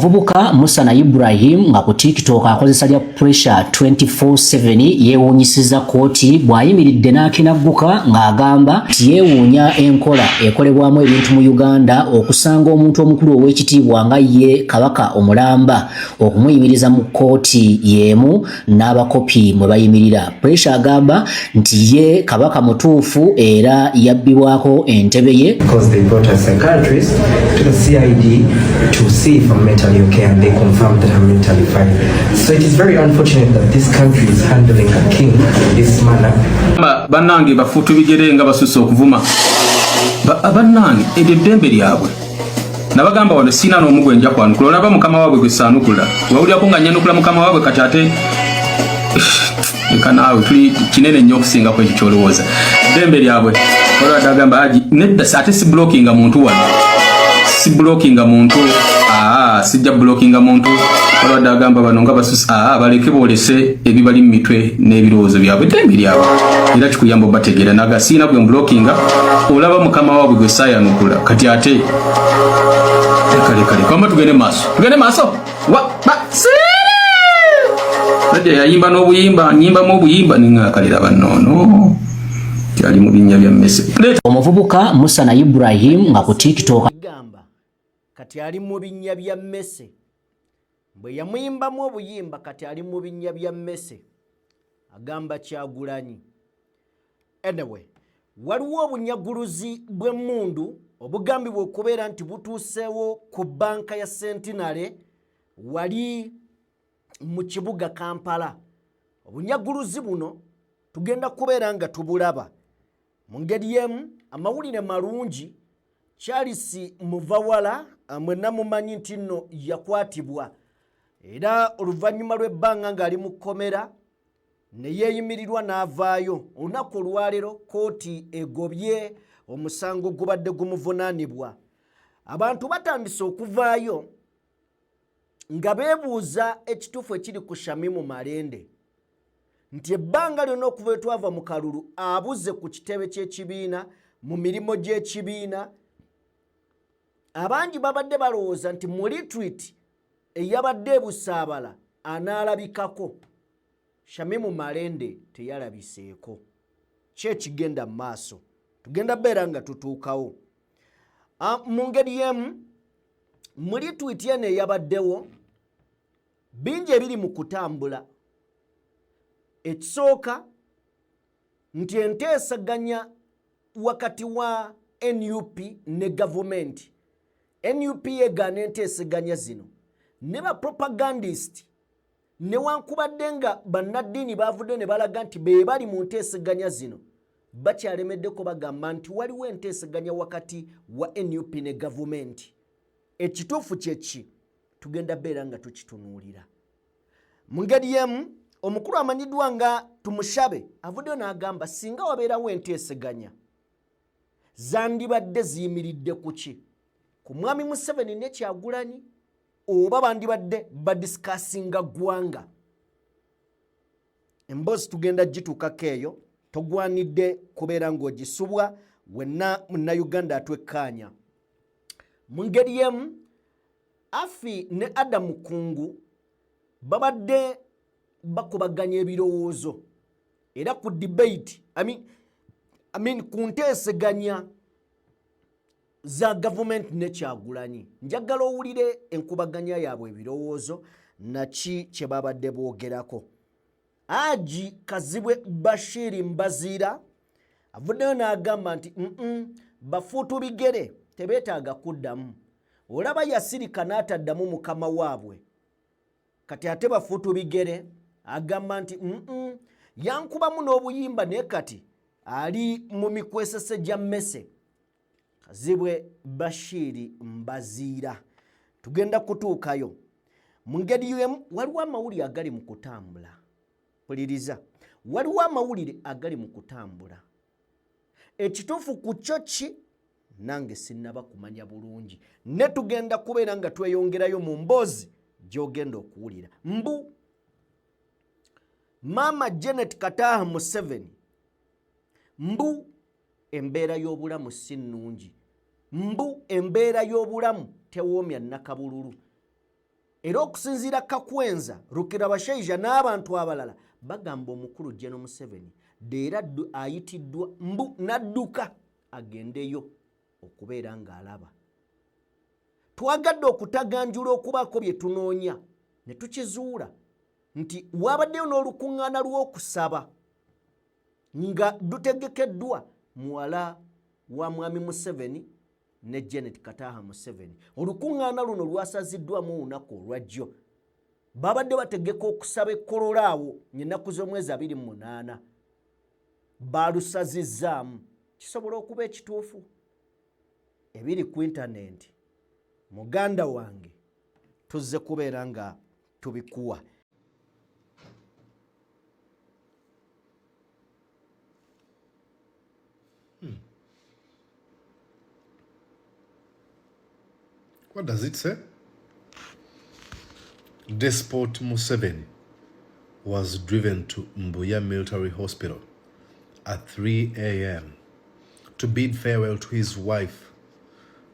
Omuvubuka Musana Ibrahim nga ku TikTok akozesa lya Pressure 24/7 yeewuunyisizza kkooti bw'ayimiridde n'akinagguka ng'agamba nti yeewuunya enkola ekolebwamu ebintu mu Uganda okusanga omuntu omukulu ow'ekitiibwa nga ye Kabaka omulamba okumuyimiriza mu kkooti y'emu n'abakopi mwe bayimirira. Pressure agamba nti ye Kabaka mutuufu era yabbibwako entebe ye. Because they brought a psychiatrist to the CID to see if I'm mentally okay, and they confirmed that I'm mentally fine. So it is very unfortunate that this country is handling a king in this manner. Bannange, bafuutu bigere nga basusse okuvuma. Bannange, eryo eddembe lyabwe. Nabagamba wano siina n'omu gwe nja kwanukula. Olaba mukama waabwe gwe saanukula, wawulyako nga nyanukula mukama waabwe. Kati ate leka naawe, tuli kinene nnyo okusinga ku ekyo kyolowooza. Ddembe lyabwe. Olwadde agamba aji nedda, ate si blockinga muntu wano, si blockinga muntu. Aa, sijja blockinga muntu. Olwadde agamba bano nga basusa. Aa, baleke boolese ebibali mu mitwe n'ebirowoozo byabwe, eddembe lyabwe, era kikuyamba obategeera. Naga siina gwe mblockinga. Olaba mukama waabwe gwe saayanukula. Kati ate leka, leka, leka. Wamba tugende maaso, tugende maaso. Wa ba Sajja yayimba n'obuyimba, nyimbamu obuyimba niŋŋakalira bannoono kyali mu binnya bya mmese. Omuvubuka Musana Ibrahim nga ku TikTok Gamba kati ali mu binnya bya mmese, bwe yamuyimbamu obuyimba, kati ali mu binnya bya mmese, agamba Kyagulanyi. Anyway, waliwo obunyaguluzi bw'emmundu obugambibwa okubeera nti butuuseewo ku banka ya Centenary wali mu kibuga Kampala. Obunyaguluzi buno tugenda kubeera nga tubulaba. Mu ngeri emu, amawulire malungi, Charles Muvawala, mwenna mumanyi nti nno yakwatibwa, era oluvannyuma lw'ebbanga ng'ali mu kkomera ne yeeyimirirwa n'avaayo. Olunaku olwaleero kooti egobye omusango gubadde gumuvunaanibwa. Abantu batandise okuvaayo nga beebuuza ekituufu ekiri ku Shamimu Malende, nti ebbanga lyonna okuva etwava mu kalulu abuze ku kitebe ky'ekibiina, mu mirimu gy'ekibiina. Abangi babadde balowooza nti mu retreat eyabadde ebusaabala anaalabikako. Shamimu Malende teyalabiseeko. Ki ekigenda mu maaso? Tugenda beera nga tutuukawo. Mu ngeri y'emu, mu retreat eno eyabaddewo, bingi ebiri mu kutambula. Ekisooka nti enteesaganya wakati wa NUP ne gavumenti, NUP yegaana enteeseganya zino ne bapropagandist, newankubadde nga bannaddiini bavudde ne balaga nti be bali mu nteeseganya zino, bakyalemeddeko. Bagamba nti waliwo enteeseganya wakati wa NUP ne gavumenti. Ekituufu kyeki? Tugenda beera nga tukitunuulira. Mu ngeri y'emu, omukulu amanyiddwa nga Tumushabe avuddeyo n'agamba singa wabeerawo enteeseganya, zandibadde ziyimiridde ku ki? Ku mwami Museveni ne Kyagulanyi, oba bandibadde badiscussinga ggwanga? Emboozi tugenda gituukako eyo, togwanidde kubeera ng'ogisubwa wenna Munnayuganda atwekkaanya. Mu ngeri y'emu, Afi ne Adamu Kungu babadde bakubaganya ebirowoozo era ku debate, I mean, ku nteeseganya za gavumenti ne Kyagulanyi. Njagala owulire enkubaganya yaabwe ebirowoozo naki kye babadde boogerako. Aji Kazibwe Bashiri Mbaziira avuddeyo n'agamba nti bafuutu bigere tebeetaaga kuddamu. Olaba yasirika n'ataddamu mukama waabwe, kati ate bafuutu bigere agamba nti yankubamu n'obuyimba, naye kati ali mu mikwesese gya mmese. Kazibwe Bashiiri Mbaziira, tugenda kutuukayo. Mu ngeri y'emu, waliwo amawulire agali mu kutambula. Puliriza, waliwo amawulire agali mu kutambula. Ekituufu ku kyo ki? Nange sinnaba kumanya bulungi, ne tugenda kubeera nga tweyongerayo mu mboozi gy'ogenda okuwulira. Mbu Maama Janet Kataha Museveni, mbu embeera y'obulamu si nnungi, mbu embeera y'obulamu tewoomya nnakabululu. Era okusinziira Kakwenza, Rukirabashaija n'abantu abalala bagamba omukulu General Museveni leero ayitiddwa mbu n'adduka agendeyo okubeera ng'alaba. Twagadde okutaganjula okubaako bye tunoonya ne tukizuula nti waabaddeyo n'olukuŋŋaana lw'okusaba nga lutegekeddwa muwala wa Mwami Museveni ne Janet Kataaha Museveni. Olukuŋŋaana luno lwasaziddwamu olunaku olwajjo. Babadde bategeka okusaba ekkolola awo ng'ennaku z'omwezi 28 baalusazizzaamu. Kisobola okuba ekituufu ebiri ku intanenti muganda wange tuzze kubeera nga tubikuwa. What does it say? Despot Museveni was driven to Mbuya Military Hospital at 3 a.m. to bid farewell to his wife,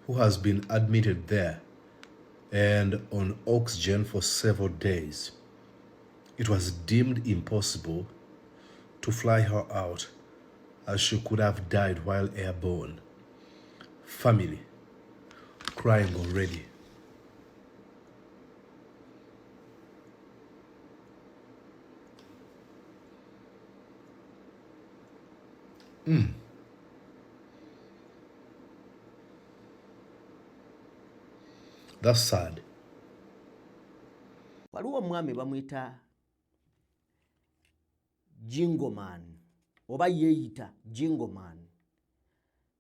who has been admitted there and on oxygen for several days. It was deemed impossible to fly her out as she could have died while airborne. Family crying already. That's sad. Waliwo omwami bamuyita Jingoman oba yeeyita Jingoman.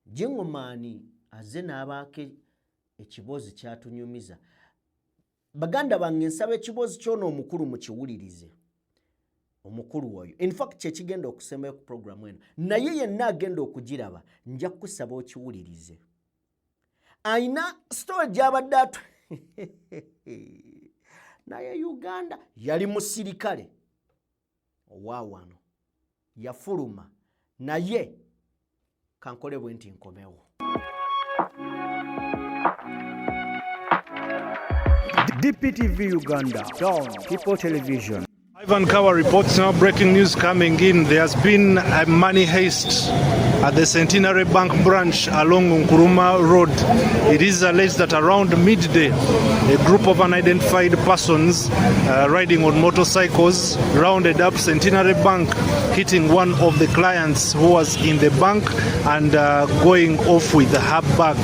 Jingoman azze n'abaako ekiboozi ky'atunyumiza. Baganda bange nsaba ekiboozi ky'ono omukulu mukiwulirize. Omukulu oyo in fact kyekigenda okusembayo ku programu eno, naye yenna agenda okugiraba nja kukusaba okiwulirize. Ayina story gy'abadde atu naye Uganda yali musirikale owa wano yafuluma, naye kankole bwe nti nkomewo. DPTV Uganda, Dawn People Television. Ivan Kawa reports now breaking news coming in. There has been a money heist at the Centenary Bank branch along Nkurumah Road. It is alleged that around midday, a group of unidentified persons riding on motorcycles rounded up Centenary Bank, hitting one of the clients who was in the bank and going off with her bag.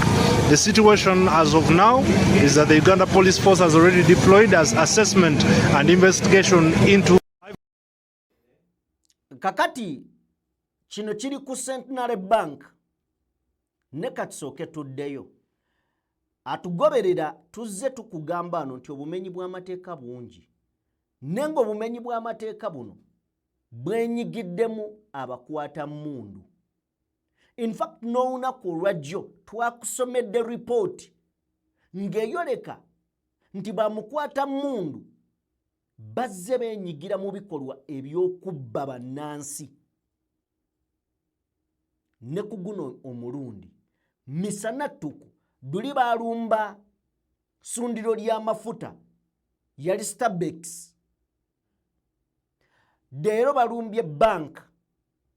The situation as of now is that the Uganda Police Force has already deployed as assessment and investigation into... Kakati kino kiri ku Centenary Bank ne katusooke tuddeyo. Atugoberera tuzze tukugamba ano nti obumenyi bw'amateeka bungi, naye ng'obumenyi bw'amateeka buno bwenyigiddemu abakwata mmundu. In fact n'olunaku olwajjo twakusomedde ripooti ng'eyoleka nti bamukwata mmundu bazze beenyigira mu bikolwa eby'okubba bannansi. Ne ku guno omulundi misana ttuku duli baalumba ssundiro ly'amafuta yali Starbucks, leero balumbye bank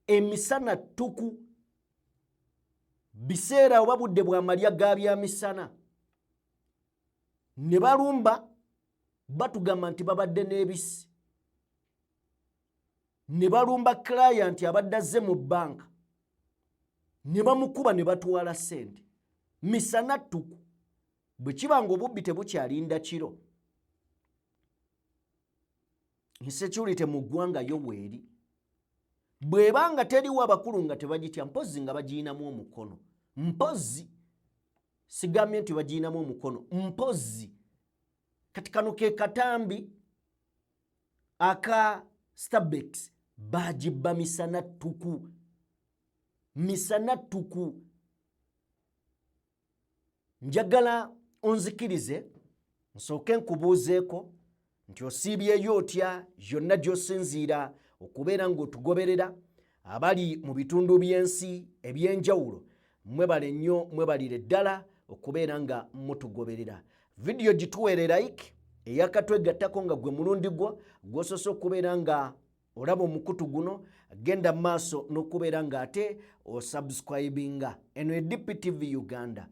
emisana ttuku, biseera oba budde bwa malya ga bya misana, ne balumba batugamba nti babadde n'ebisi, ne balumba client abadde azze mu banka ne bamukuba ne batwala ssente misana ttuku. Bwe kiba ng'obubbi tebukyalinda kiro, insecurity mu ggwanga yo weeri, bw'eba nga teriwo abakulu nga tebagitya, mpozzi nga bagiyinamu omukono, mpozzi sigambye nti bagiyinamu omukono, mpozzi kati kano ke katambi aka Starbucks bagibba misana ttuku, misana ttuku. Njagala onzikirize nsooke nkubuuzeeko nti osiibyeyo otya yonna gy'osinziira okubeera ng'otugoberera, abali mu bitundu by'ensi eby'enjawulo mwebale nnyo, mwebalire ddala okubeera nga mutugoberera. Vidiyo gituweere like, Eyakatwegattako nga gwe mulundi gwo gwosoose okubeera nga olaba omukutu guno, genda mu maaso n'okubeera nga ate osubscribinga. Eno e DPTV Uganda,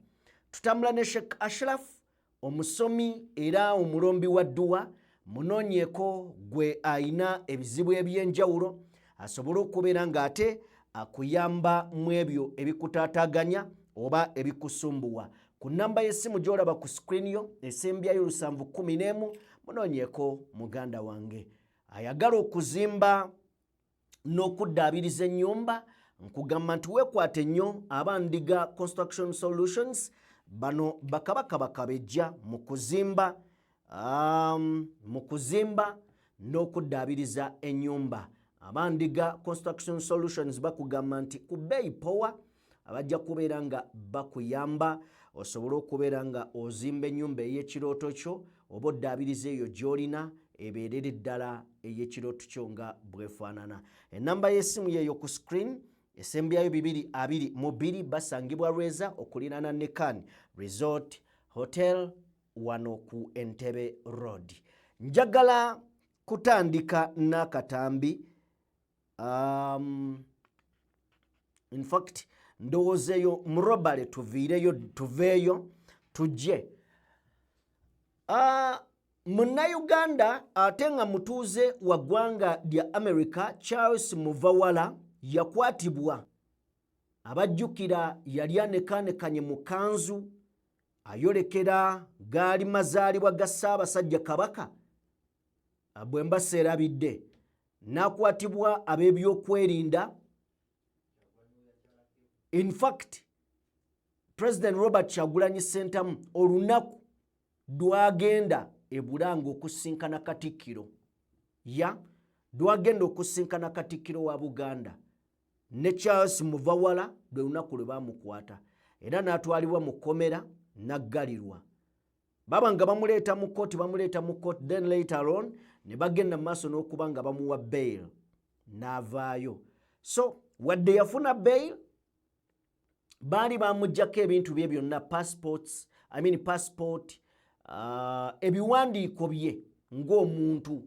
tutambula ne Sheikh Ashraf, omusomi era omulombi wa dduwa. Munoonyeeko gwe ayina ebizibu eby'enjawulo asobole okubeera ng'ate akuyamba mu ebyo ebikutaataaganya oba ebikusumbuwa. Ku nnamba y'essimu gy'olaba ku screen yo esembyayo 711, munoonyeeko muganda wange ayagala okuzimba n'okuddaabiriza ennyumba. Nkugamba nti weekwate nnyo Abandiga Construction Solutions. Bano bakabaka bakabejja mu kuzimba n'okuddaabiriza ennyumba. Abandiga Construction Solutions bakugamba nti ku bbeeyi power abajja kubeera nga bakuyamba osobole okubeera nga ozimba ennyumba ey'ekirooto kyo oba oddaabiriza eyo gy'olina ebeerere ddala ey'ekirooto kyo nga bwefaanana. Enamba y'essimu yeeyo ku screen esembyayo 222. Basangibwa Lweza okuliraana Nekan Resort Hotel wano ku Entebe Road. Njagala kutandika n'akatambi. In fact, ndowooza eyo murobale tuviireyo, tuveeyo tujje. Munnayuganda ate nga mutuuze wa ggwanga lya America, Charles Muvawala, yakwatibwa. Abajjukira yali anekanekanye mu kanzu ayolekera gaali mazaalibwa ga Ssaabasajja Kabaka, bwe mba seerabidde, n'akwatibwa ab'ebyokwerinda. In fact, President Robert Kyagulanyi Sentamu olunaku lwagenda ebulanga okusinkana Katikkiro, ya lwagenda okusinkana Katikkiro wa Buganda ne Charles Muvawala, lwe lunaku lwe bamukwata era n'atwalibwa mu kkomera n'aggalirwa. Baba nga bamuleeta mu kooti, bamuleeta mu kooti, then later on ne bagenda mu maaso n'okuba nga bamuwa bail n'avaayo. So wadde yafuna bail, baali bamugjako ebintu bye byonna, passports, I mean passport, ebiwandiiko bye ng'omuntu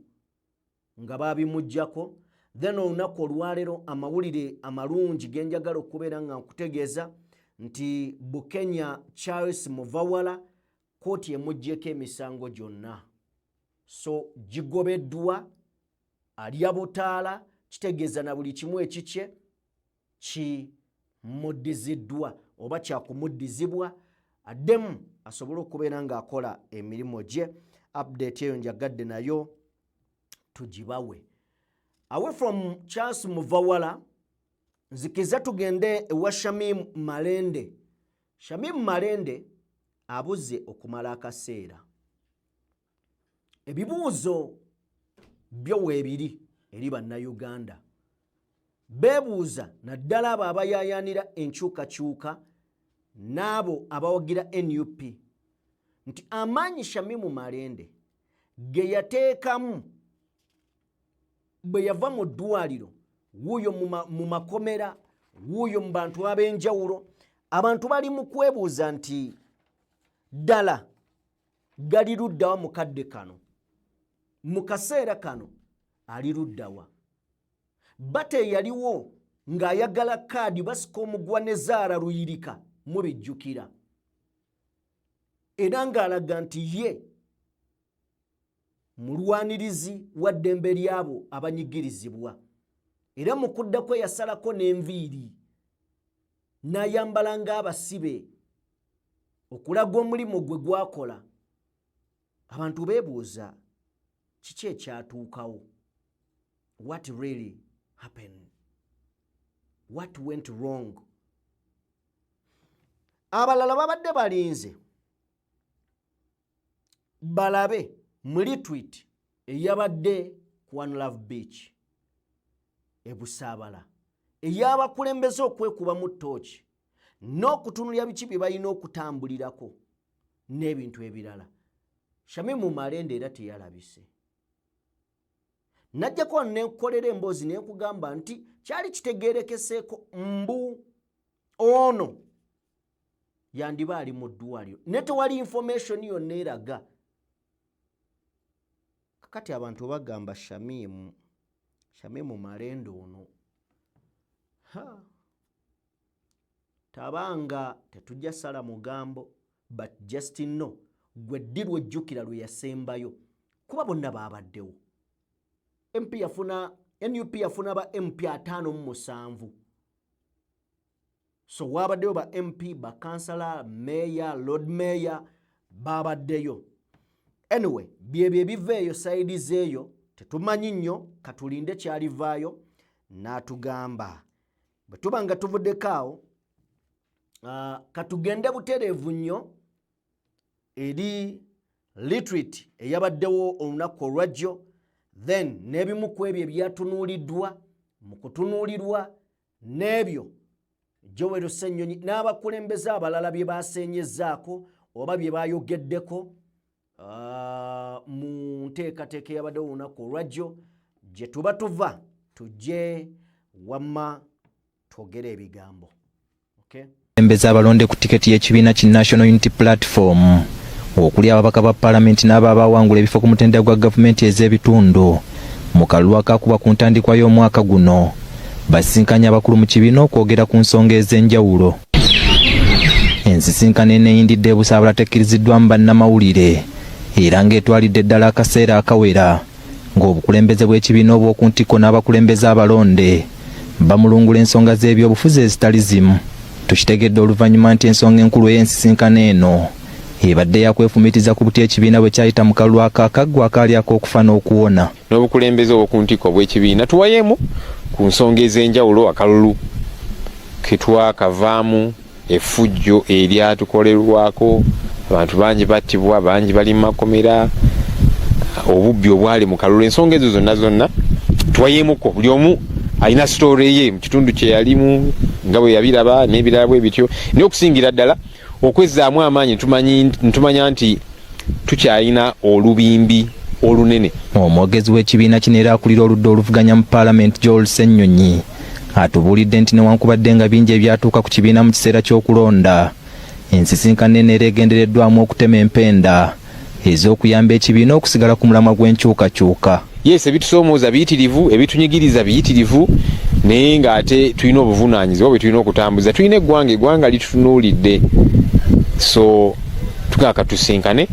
nga babimugjako. Then olunaku olwaleero amawulire amalungi genjagala okubeera nga nkutegeeza nti Bukenya Charles Muvawala kooti emuggyeko emisango gyonna, so gigobeddwa, alya butaala. Kitegeeza na buli kimu ekikye kimuddiziddwa oba kyakumuddizibwa, addemu asobole okubeera ng'akola emirimu gye. Update eyo njagadde nayo tugibawe. Away from Charles Muvawala, nzikiza tugende ewa Shamim Malende. Shamim Malende abuze okumala akaseera. Ebibuuzo byo weebiri eri Bannayuganda beebuuza, naddala abo abayaayaanira enkyukakyuka n'abo abawagira NUP, nti amaanyi Shamimu Malende ge yateekamu bwe yava mu ddwaliro, wuuyo mu makomera, wuuyo mu bantu ab'enjawulo, abantu bali mu kwebuuza nti ddala gali luddawa mu kadde kano, mu kaseera kano ali luddawa? Bate eyaliwo ng'ayagala kaadi basika omugwa ne Zaara Luyirika, mubijjukira, era ng'alaga nti ye mulwanirizi wa ddembe lyabo abanyigirizibwa, era mu kuddako yasalako n'enviiri n'ayambala ng'abasibe okulaga omulimu gwe gwakola. Abantu beebuuza kiki ekyatuukawo? What really happened? What went wrong? Abalala babadde balinze balabe mu retreat eyabadde ku One Love Beach ebusaabala ey'abakulembeze okwekubamu ttooki n'okutunulya biki bye balina okutambulirako n'ebintu ebirala. Shamimu Malende era teyalabise. Najjako wano nenkukolera emboozi nenkugamba nti kyali kitegeerekeseeko mbu ono yandiba ali mu ddwaliro, ne tewali information yonna eraga. Kakati abantu bagamba Shamimu, Shamimu Malende ono ha tabanga tetujja sala mugambo, but just know gwe ddi lwojjukira lwe yasembayo, kuba bonna baabaddewo. MP yafuna, NUP yafuna ba MP 57. So waabaddeyo ba MP, bakansala, meya, lord mayor babaddeyo. Anyway, byebyo ebiva eyo side zeeyo tetumanyi nnyo, katulinde kyalivaayo n'atugamba. Bwe tuba nga tuvuddeko awo, katugende butereevu nnyo eri retreat eyabaddewo olunaku olwajjo, then n'ebimu ku ebyo ebyatunuuliddwa mu kutunuulirwa n'ebyo Joel Ssennyonyi n'abakulembeze abalala bye basenyezaako oba bye bayogeddeko mu nteekateeka eyabaddewo olunaku olwajjo. Gye tuba tuva tujje wamma twogere ebigambo, okay? Embeza abalonde ku tiketi y'ekibiina ki National Unity Platform, okuli ababaka ba paalamenti n'abo abawangula ebifo ku mutendera gwa gavumenti ez'ebitundu mu kalulu akakuba ku ntandikwa y'omwaka guno, basisinkanye abakulu mu kibiina okwogera ku nsonga ez'enjawulo. Ensisinkano eneyindidde ebusaabala tekkiriziddwamu bannamawulire era ng'etwalidde ddala akaseera akawera ng'obukulembeze bw'ekibiina obw'oku ntikko n'abakulembeze abalonde bamulungula ensonga z'ebyobufuzi ezitali zimu. Tukitegedde oluvannyuma nti ensonga enkulu ey'ensisinkano eno ebadde yakwefumitiza ku butya ekibiina bwe kyayita mu kalulu akaakaggwa akaali ak'okufa n'okuwona. N'obukulembeze obw'oku ntikko obw'ekibiina tuwayeemu ku nsonga ez'enjawulo, akalulu ketwakavaamu, effujjo eryatukolerwako, abantu bangi battibwa, bangi bali mu makomera, obubbi obwali mu kalulu. Ensonga ezo zonna zonna tuwayeemuko. Buli omu alina story ye mu kitundu kye yalimu nga bwe yabiraba n'ebirala bwe bityo, naye okusingira ddala okwezzaamu amaanyi ntumanya nti tukyalina olubimbi olunene. Omwogezi w'ekibiina kino era akulira oludda oluvuganya mu paalamenti, Joel Ssennyonyi, atubuulidde nti newankubadde nga bingi ebyatuuka ku kibiina mu kiseera ky'okulonda, ensisinkano eno era egendereddwamu okutema empenda ez'okuyamba ekibiina okusigala ku mulamwa gw'enkyukakyuka. Yes, ebitusoomooza biyitirivu, ebitunyigiriza biyitirivu, naye ng'ate tulina obuvunaanyizibwa bwe tulina okutambuza. Tulina eggwanga, eggwanga litutunuulidde, so tugaka tusinkane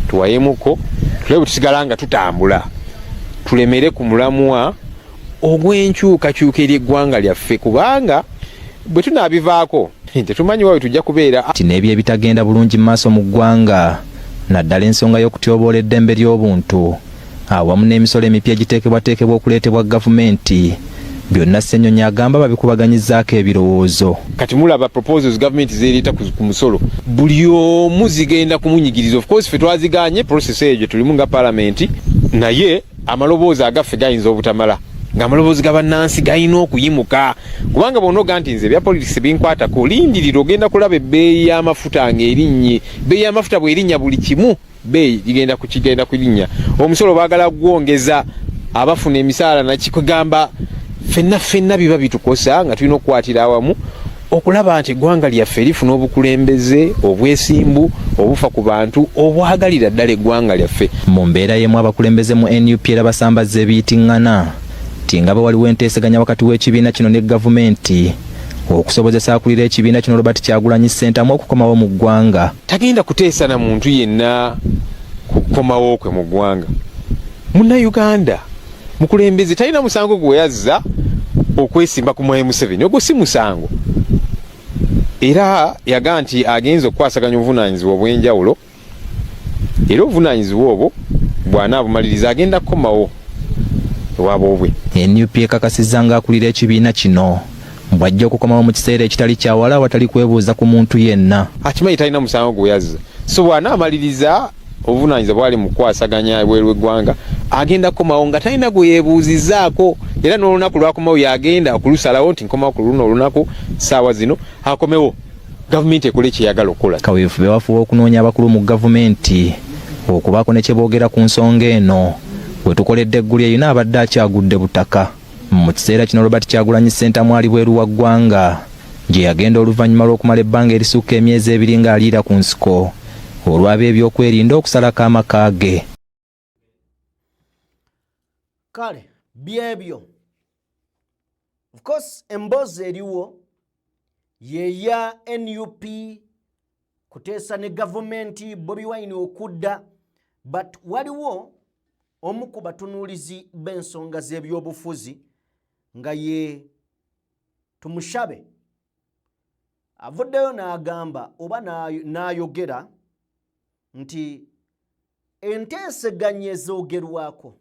tuwayemuko, tulabe bwe tusigala nga tutambula, tulemere ku mulamwa ogw'enkyukakyuka eri eggwanga lyaffe, kubanga bwe tunaabivaako tetumanyi wawe tujja kubeera. Nti n'ebyo ebitagenda bulungi mu maaso mu ggwanga, naddala ensonga y'okutyoboola eddembe ly'obuntu awamu n'emisolo emipya egiteekebwateekebwa okuleetebwa gavumenti, byonna Ssennyonyi agamba babikubaganyizaako ebirowoozo. Kati mulaba proposals gavumenti zereeta ku musolo, buli omu zigenda kumunyigiriza. Of course ffe twaziganye, process eyo gye tulimu nga palamenti, naye amaloboozi agaffe gayinza obutamala, ng'amaloboozi ga bannansi galina okuyimuka, kubanga bw'onoga nti nze ebya politics binkwatako, lindirira ogenda kulaba ebbeeyi y'amafuta ng'erinnye. Ebbeeyi y'amafuta bw'erinnya, buli kimu bbeeyi ligenda kukigenda kulinnya. Omusolo baagala gwongeza abafuna emisaala, nakikugamba ffenna ffenna biba bitukosa, nga tulina okukwatira awamu okulaba nti eggwanga lyaffe lifuna obukulembeze obwesimbu, obufa ku bantu, obwagalira ddala eggwanga lyaffe. Mu mbeera y'emu, abakulembeze mu NUP era basambazza ebiyitiŋŋana nti nga bwe waliwo enteeseganya wakati w'ekibiina kino ne gavumenti okusobozesa akulira ekibiina kino Robert Kyagulanyi Ssentamu okukomawo mu ggwanga. Tagenda kuteesa na muntu yenna kukomawo kwe mu ggwanga. Munnayuganda mukulembeze talina musango gwe yazza okwesimba ku Mwami Museveni, ogwo si musango. Era yagaa nti agenza okukwasaganya obuvunaanyizibwa obw'enjawulo, era obuvunaanyizibwa obwo bw'anaabumaliriza agenda kukomawo ewaboobwe. NUP ekakasizza ng'akulira ekibiina kino bw'ajja okukomawo mu kiseera ekitali kyawala awatali kwebuuza ku muntu yenna. Akimanyi talina musango gwe yazza, so bw'anaamaliriza obuvunaanyizibwa bwali mu kukwasaganya ebweru w'eggwanga agenda kukomawo nga talina gwe yeebuuzizaako, era n'olunaku lwakomawo yagenda okulusalawo nti nkomawo ku luno olunaku ssaawa zino, akomewo, gavumenti ekole kyeyagala okukola. Kaweefube wafuba okunoonya abakulu mu gavumenti okubaako ne kye boogera ku nsonga eno we tukoledde eggulu erina abadde akyagudde butaka. Mu kiseera kino Robert Kyagulanyi Ssentamu ali bweru wa ggwanga gye yagenda oluvannyuma lw'okumala ebbanga erisukka emyezi 2 ng'aliira ku nsiko olw'ab'ebyokwerinda okusalako amaka ge. Kale byebyo. Of course emboozi eriwo yeya NUP kuteesa ne gavumenti, Bobi Wine okudda, but waliwo omu ku batunuulizi b'ensonga z'ebyobufuzi nga ye Tumushabe avuddeyo n'agamba oba n'ayogera nti enteeseganya ezoogerwako,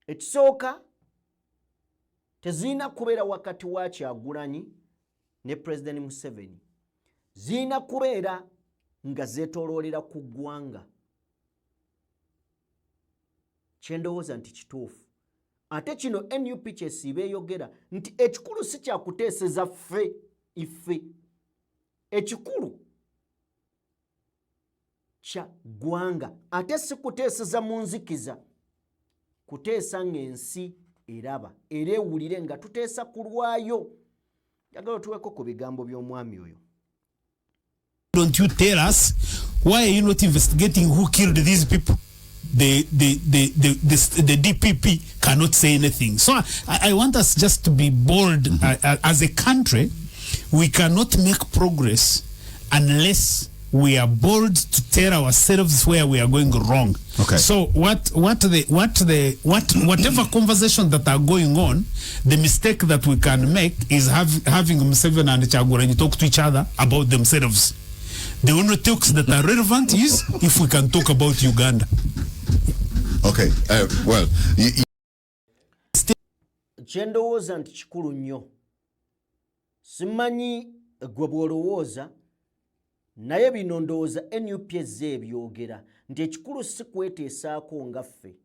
ekisooka, tezirina kubeera wakati wa Kyagulanyi ne Pulezidenti Museveni, zirina kubeera nga zeetooloolera ku ggwanga. Kyendowooza nti kituufu, ate kino NUP kyesiiba eyogera nti ekikulu si kyakuteeseza ffe ife, ekikulu kya ggwanga, ate si kuteeseza mu nzikiza, kuteesa ng'ensi eraba era ewulire nga tuteesa ku lwayo. Njagala otuweko ku bigambo by'omwami oyo. Don't you tell us, why are you not investigating who killed these people? The DPP cannot say anything. So I want us just to be bold. As a country, we cannot make progress unless we are bold to tell ourselves where we are going wrong. So what the what the what whatever conversation that are going on, the mistake that we can make is having Museveni and Kyagulanyi talk to each other about themselves. The only talks that are relevant is if we can talk about Uganda. Okay. Well, Kyendowooza nti kikulu nnyo, simanyi gwe bw'olowooza, naye bino ndowooza NUP ezze ebyogera nti ekikulu si kweteesaako nga ffe,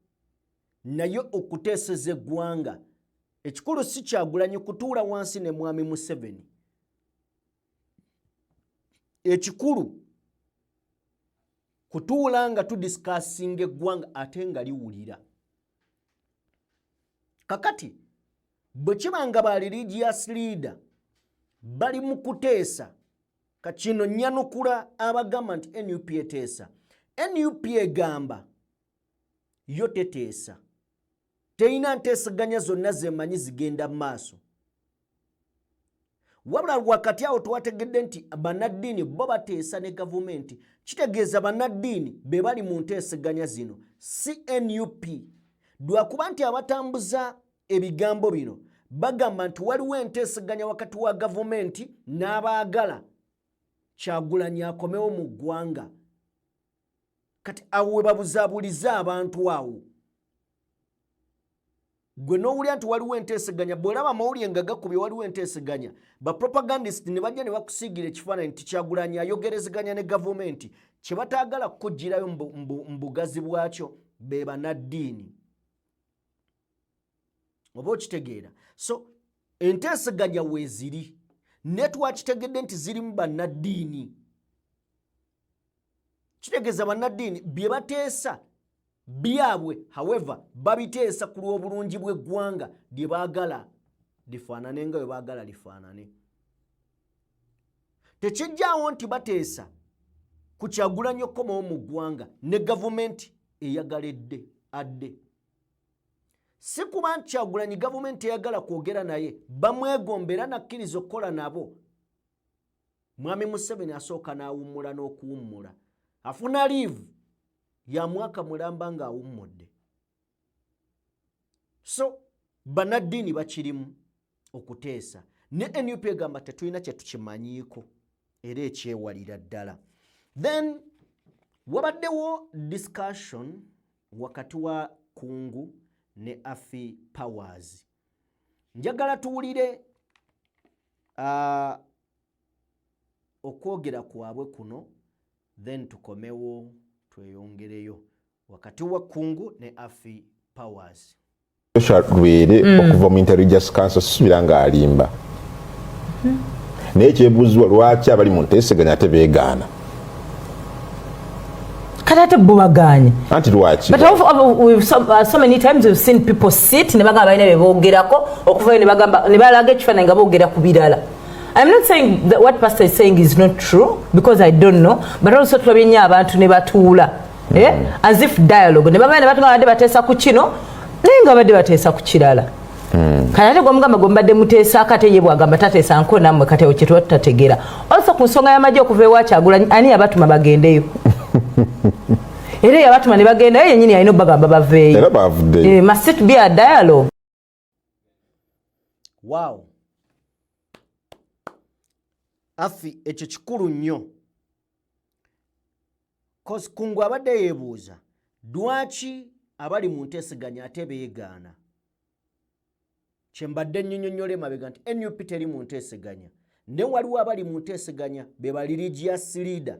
naye okuteeseza eggwanga. Ekikulu si Kyagulanyi kutuula wansi ne mwami Museveni, ekikulu kutuula nga tudiscussinga eggwanga ate nga liwulira. Kakati bwe kiba nga ba religious leader bali mu kuteesa, kakino nyanukula abagamba nti NUP eteesa. NUP egamba yo teteesa, terina nteeseganya zonna zemanyi zigenda mu maaso. Wabula wakati awo twategedde nti bannaddiini bo bateesa ne gavumenti. Kitegeeza bannaddiini be bali mu nteeseganya zino, si NUP, lwakuba nti abatambuza ebigambo bino bagamba nti waliwo enteeseganya wakati wa gavumenti n'abaagala Kyagulanyi akomewo mu ggwanga. Kati awo we babuzaabuliza abantu, awo gwe n'owulira nti waliwo enteeseganya. Bw'olaba amawulire nga gakubye waliwo enteeseganya, bapropagandist ne bajja ne bakusiigira ekifaananyi nti Kyagulanyi ayogerezeganya ne gavumenti, kye bataagala kukugirayo mu bugazi bwakyo be bannaddiini, oba okitegeera? So enteeseganya weeziri, ne twakitegedde nti zirimu bannaddiini. Kitegeeza bannaddiini bye bateesa byabwe, however babiteesa ku lw'obulungi bw'eggwanga lye baagala lifaanane nga bwe baagala lifaanane. Tekijjaawo nti bateesa ku Kyagulanyi okukomawo mu ggwanga ne gavumenti eyagala edde adde. Si kuba nti Kyagulanyi gavumenti eyagala kwogera naye, bamwegomba era nakkiriza okukola nabo. Mwami Museveni asooka n'awummula n'okuwummula, afuna leave ya mwaka mulamba ng'awummudde. So bannaddiini bakirimu okuteesa, ne NUP egamba tetulina kyetukimanyiiko era ekyewalira ddala. Then wabaddewo discussion wakati wa Kungu ne Afi Powers. Njagala tuwulire okwogera kwabwe kuno, then tukomewo tweyongereyo wakati wa Kungu ne Afi Powers. Joshua Lwere okuva mu Interreligious Council, sisubira nga alimba, naye kyebuuzibwa lwaki abali mu nteeseganya ate beegaana? Kati ate bo bagaanye. Anti lwaki? But so many times we've seen people sit ne bagamba balina bye boogerako, okuvayo ne bagamba ne balaga ekifaananyi nga boogera ku birala. I'm not saying that what pastor is saying is not true, because I don't know, but also tulabye nnyo abantu ne batuula, eh? As if dialogue, ne bagamba ne batugamba badde bateesa ku kino. Naye nga babadde bateesa ku kirala. Kati ate gwamugamba gwe mubadde muteesaako, ate ye bwagamba tateesa nko nammwe, kati awo kyetuba tutategeera. Also ku nsonga y'amagye okuva ewa Kyagulanyi, ani yabatuma bagendeyo? Era yabatuma ne bagendayo yennyini alina obbagamba baveeyo. Era bavuddeyo. Must it be a dialogue? Wow, Afi, ekyo kikulu nnyo, cause Kungu abadde yeebuuza lwaki abali mu nteeseganya ate beegaana. Kyembadde nnyonyonnyola emabega nti NUP teri mu nteeseganya, ne waliwo abali mu nteeseganya, be ba religious leader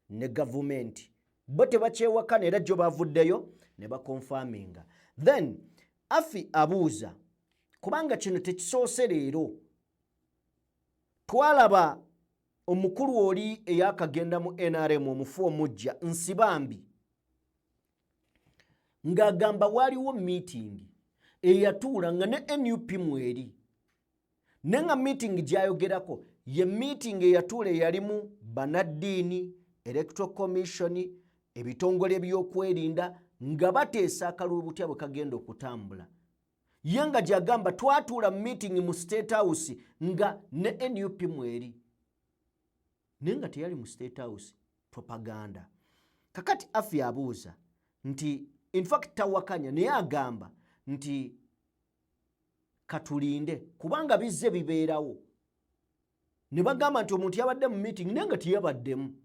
ne gavumenti, bo tebakyewakana, era jjo bavuddeyo ne baconfirminga. Then Afi abuuza, kubanga kino tekisoose leero, twalaba omukulu oli eyakagenda mu NRM, omufu omujja Nsibambi, ng'agamba waaliwo meeting eyatuula nga ne NUP mweri, naye nga meeting gyayogerako ye meeting eyatuula eyalimu bannaddiini, Electoral Commission, ebitongole ebyokwerinda, nga bateesa akalulu butya bwe kagenda okutambula. Ye nga gyagamba twatuula meeting mu State House nga ne NUP mweri, naye nga teyali mu State House, propaganda. Kakati Afi abuuza nti, infact tawakanya, naye agamba nti katulinde, kubanga bizze bibeerawo ne bagamba nti omuntu yabadde mu meeting naye nga teyabaddemu.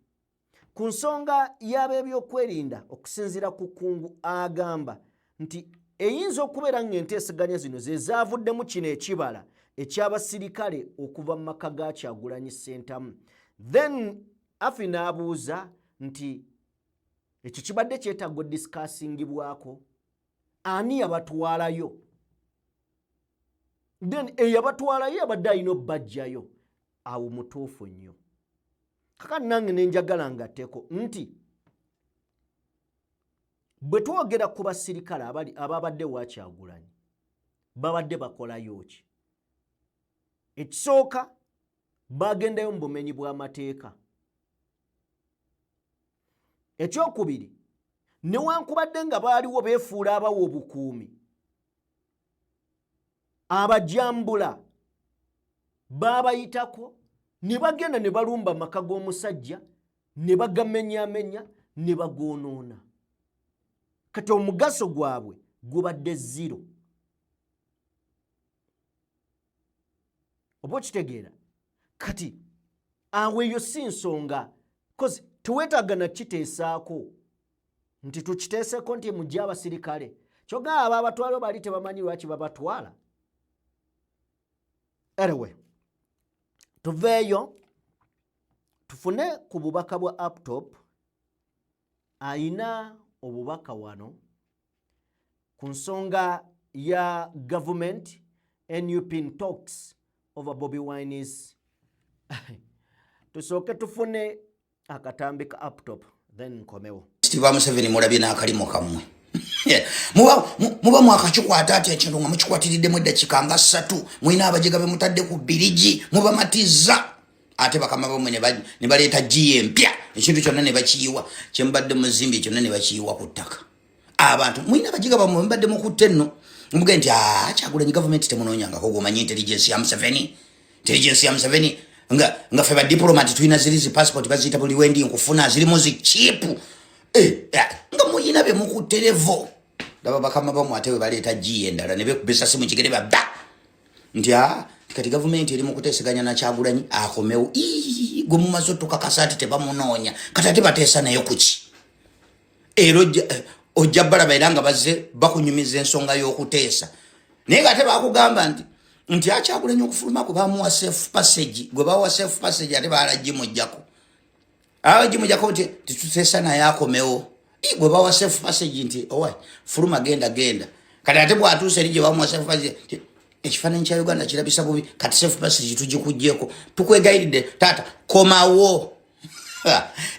Ku nsonga y'ab'ebyokwerinda, okusinziira ku Kungu, agamba nti eyinza okubeera ng'enteeseganya zino ze zaavuddemu kino ekibala eky'abasirikale okuva mu maka ga Kyagulanyi Ssentamu. Then Afi n'abuuza nti ekyo kibadde kyetaaga odiscussingibwako, ani yabatwalayo? Then eyabatwalayo yabadde alina obbajjayo. Awo mutuufu nnyo. Kakati nange nenjagala ngatteko nti bwe twogera ku basirikale ababadde wakyagulanyi, babadde bakolayo ki? Ekisooka, bagendayo mu bumenyi bw'amateeka. Ekyokubiri, newankubadde nga baaliwo beefuula abawa obukuumi, abajambula baabayitako ne bagenda ne balumba amaka g'omusajja ne bagamenyamenya ne bagoonoona. Kati omugaso gwabwe gubadde zero, oba okitegeera? Kati awo eyo si nsonga, cause teweetaaga nakiteesaako nti tukiteeseko nti mujje abasirikale, kyogamba ababatwala bali tebamanyi lwaki babatwala. Anyway, tuveeyo tufune ku bubaka bwa laptop. Ayina obubaka wano ku nsonga ya government NUP in talks over Bobi Wine's. Tusooke tufune akatambi ka laptop, then nkomewo. Ba Museveni, mulabye n'akalimu kammwe. Muba mwakakikwata ati ekintu nga mukikwatiriddemu eddakiika nga 3, mulina abajega be mutadde ku birigi, mubamatiza, ate bakama bamwe ne baleeta giya empya, ekintu kyonna ne bakiyiwa, kyemubadde muzimbye kyonna ne bakiyiwa ku ttaka. Abantu mulina abajiga bamwe mubadde mukutte nno, muge nti ah, Kyagulanyi gavumenti temunoonyangako. Gwomanyi intelligence ya Museveni, intelligence ya Museveni, nga fe badiplomat tulina ziri zi passport baziyita buli wendi nkufuna, zirimu zi chip eh, nga muyina bye mukutte levo. Laba bakama bamwe ate we baleeta giya endala ne bekubisa simu kigere babba nti a ah, kati gavumenti eri mu kuteeseganya na Kyagulanyi akomewo. Gwe mumaze otukakasa nti tebamunoonya, kati ate bateesa naye kuki? Era ojja balaba era nga bazze bakunyumiza ensonga y'okuteesa, naye nga ate bakugamba nti akyagulanyi okufuluma kwe bamuwa safe passage, gwe bawa safe passage ate balagimujjako, abagimujjako nti tituteesa naye akomewo. Gwe bawa safe passage nti owa fuluma, genda genda, kati ate bwatuuse eri gye bamuwa safe passage, ekifaananyi kya Uganda kirabisa bubi, kati safe passage tugikugyeko, tukwegayiridde taata komawo.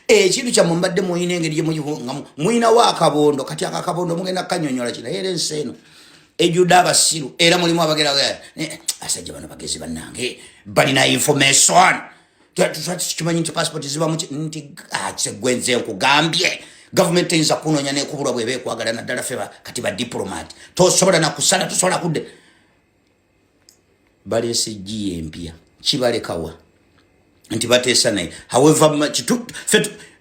Ekintu kyammwe mbadde muyina engeri gyemugivugamu, muyinawo akabondo, kati ako akabondo mugenda kukanyonyola ki? Naye era ensi eno ejjudde abasiru, era mulimu abagera asajja bano bagezi bannange, balina information, kimanyi nti passport zibamu nti gwe nze nkugambye. Gavumenti eyinza kunoonya nekubulwa bweba ekwagala, naddala fe kati ba diplomat. Tosobola nakusala, tosobola kudde. Baleese giya empya, kibalekawa nti bateesa naye. However,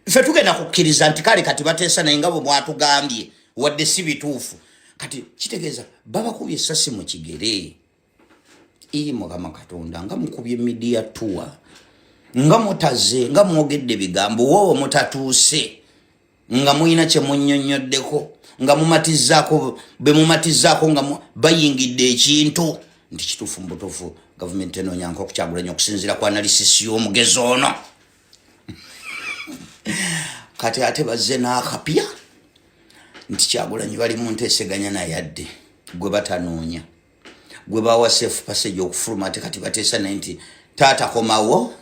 fe tugenda kukkiriza nti kale kati bateesa naye nga bwe mwatugambye, wadde si bituufu. Kati kitegeeza babakubye essasi mu kigere. Ii, Mukama Katonda, nga mukubye media tour, nga mutaze, nga mwogedde bigambo woowo mutatuuse, nga mulina kye munnyonnyoddeko, nga mumatizaako be mumatizaako, nga bayingidde ekintu nti kituufu. Mu butuufu gavumenti enoonya nkokukyagulanya okusinziira ku analysis y'omugezi ono. Kati ate bazze n'akapya nti Kyagulanyi bali mu nteeseganya naye adde, gwe batanoonya, gwe bawa safe passage okufuluma. Ate kati bateesa naye nti taata komawo.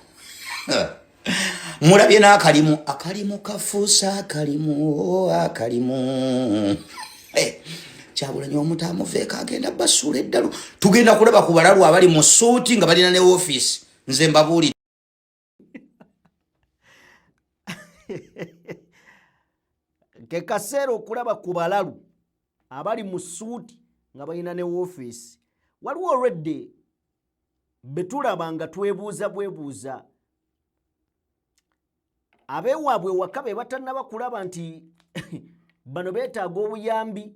Mulabye n'akalimu, akalimu kafuusa akalimu, akalimu. Eh, Kyagulanyi omuntu amuveeko agenda basuula eddalu. Tugenda kulaba ku balalu abali mu suuti nga balina ne ofiisi. Nze mbabuulidde. Ke kaseera okulaba ku balalu abali mu suuti nga balina ne woofiisi. Waliwo olwedde be tulaba nga twebuuza bwebuuza abeewaabwe waka be batannaba kulaba nti bano beetaaga obuyambi.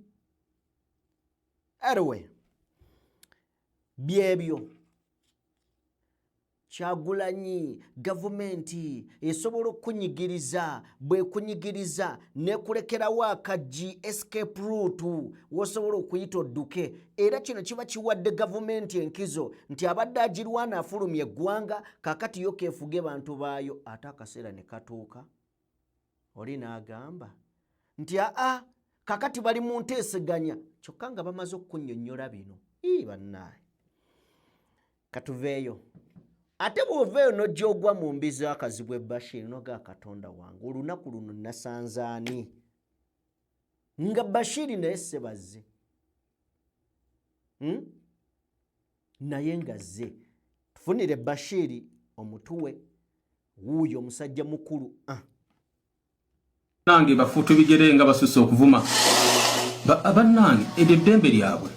Anyway, byebyo. Kyagulanyi, gavumenti esobola okukunyigiriza, bwekunyigiriza nekulekerawo akaggi, escape route wosobola okuyita odduke. Era kino kiba kiwadde gavumenti enkizo nti abadde agirwana afulumya eggwanga, kakati yo keefuge bantu baayo. Ate akaseera ne katuuka oli n'agamba nti aa, kakati bali mu nteeseganya, kyokka nga bamaze okukunnyonnyola bino. Ii bannaaye, katuveeyo. Ate bw'oveeyo n'ojja ogwa mu mbi z'Akazibwe Bashir, noga Katonda wange, olunaku luno nasanzaani nga Bashiri naye sebazze, Naye nga zze tufunire Bashiri omutuwe wuuyo omusajja mukulu, ah. Nange bafuutu bigere nga basusse okuvuma. Bannange, eryo eddembe lyabwe.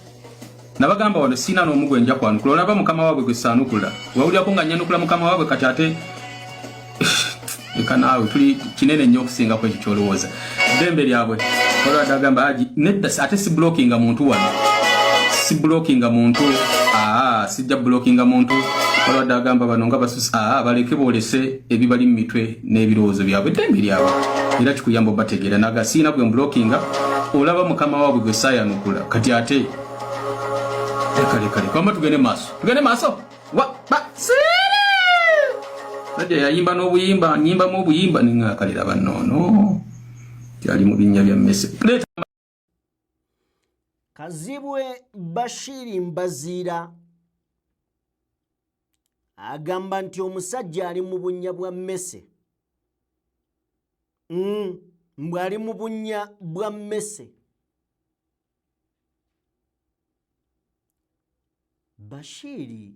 Nabagamba wano siina n'omu gwe nja kwanukula. Olaba mukama waabwe gwe saanukula, wawulirako nga nyanukula mukama waabwe? Kati ate leka naawe, tuli kinene nnyo okusingaku ekyo kyolowooza. Ddembe lyabwe. Olwadde agamba aji nedda, ate si blockinga muntu wano, si blockinga muntu, aa, sijja blockinga muntu. Olwadde agamba bano nga basusa, aa, baleke boolese ebibali mu mitwe n'ebirowoozo byabwe, eddembe lyabwe, era kikuyamba obategeera. Naga siina gwe mblockinga. Olaba mukama waabwe gwe saayanukula. Kati ate leka leka leka, wamba tugende maaso, tugende maaso. Wa ba siri sajja yayimba n'obuyimba, nyimbamu obuyimba ningakalira bannoono kyali mu binnya bya mmese. Kazibwe Bashiri Mbaziira agamba nti omusajja ali mu bunnya bwa mmese. Mbw ali mu bunnya bwa mmese. Bashiri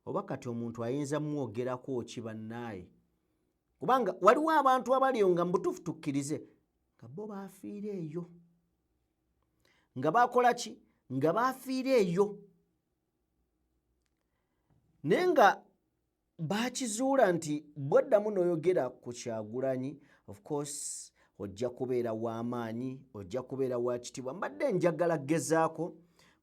oba kati omuntu ayinza mwogerako ki bannaaye, kubanga waliwo abantu abaliyo nga mubutuufu tukkirize nga bo baafiira eyo, nga bakola ki, nga baafiira eyo, naye nga bakizuula nti bwoddamu n'oyogera ku Kyagulanyi, of course ojja kubeera w'amaanyi, ojja kubeera wa kitiibwa. Mbadde njagala gezaako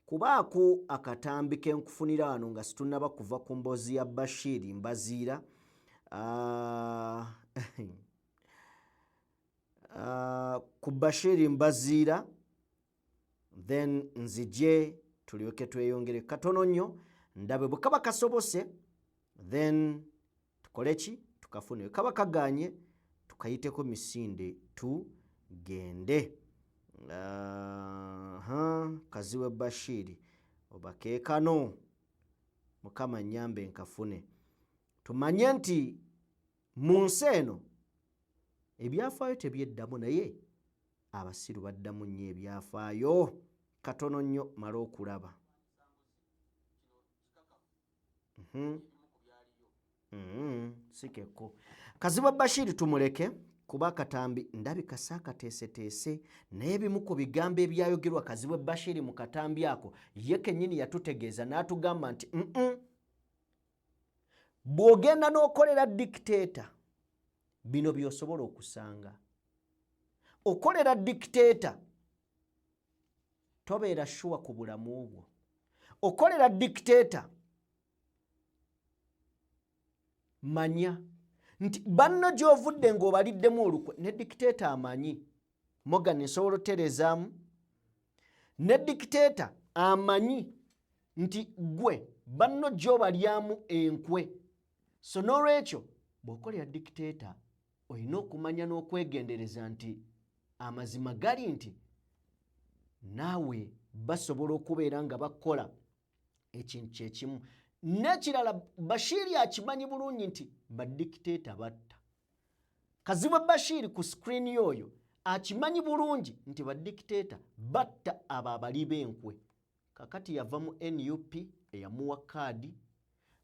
kubaako akatambi ke nkufunira wano nga situnnaba kuva ku mboozi ya Bashiri Mbaziira. Ku Bashiri Mbaziira, then nzije tulyoke tweyongere katono nnyo, ndabe bwe kaba kasobose, then tukole ki, tukafune. Bwe kaba kaganye, tukayiteko misinde tugende. Aha, Kaziwe Bashiri obakeekano, Mukama nyambe nkafune. Tumanye nti mu nsi eno ebyafaayo tebyeddamu, naye abasiru baddamu nnyo ebyafaayo. Katono nnyo male okulaba. Mm, si kekko. Kazibwe Bashir tumuleke kuba akatambi ndabika saakateeseteese, naye ebimu ku bigambo ebyayogerwa Kazibwe Bashir mu katambi ako ye kennyini yatutegeeza n'atugamba nti mm bw'ogenda n'okolera dictator bino by'osobola okusanga. Okolera dictator tobeera shuwa ku bulamu bwo. Okolera dictator manya nti banno gy'ovudde ng'obaliddemu olukwe ne dictator amanyi. Morgan nsobola otereezaamu ne dictator amanyi nti gwe banno gy'obalyamu enkwe. So n'olwekyo bw'okolera dictator olina okumanya n'okwegendereza nti amazima gali nti naawe basobola okubeera nga bakukola ekintu kyekimu. N'ekirala Bashiri akimanyi bulungi nti badikiteeta batta. Kazibwe Bashiri ku screen yoyo akimanyi bulungi nti badikiteeta batta abo abali b'enkwe. Kakati yava mu nup eyamuwa kaadi,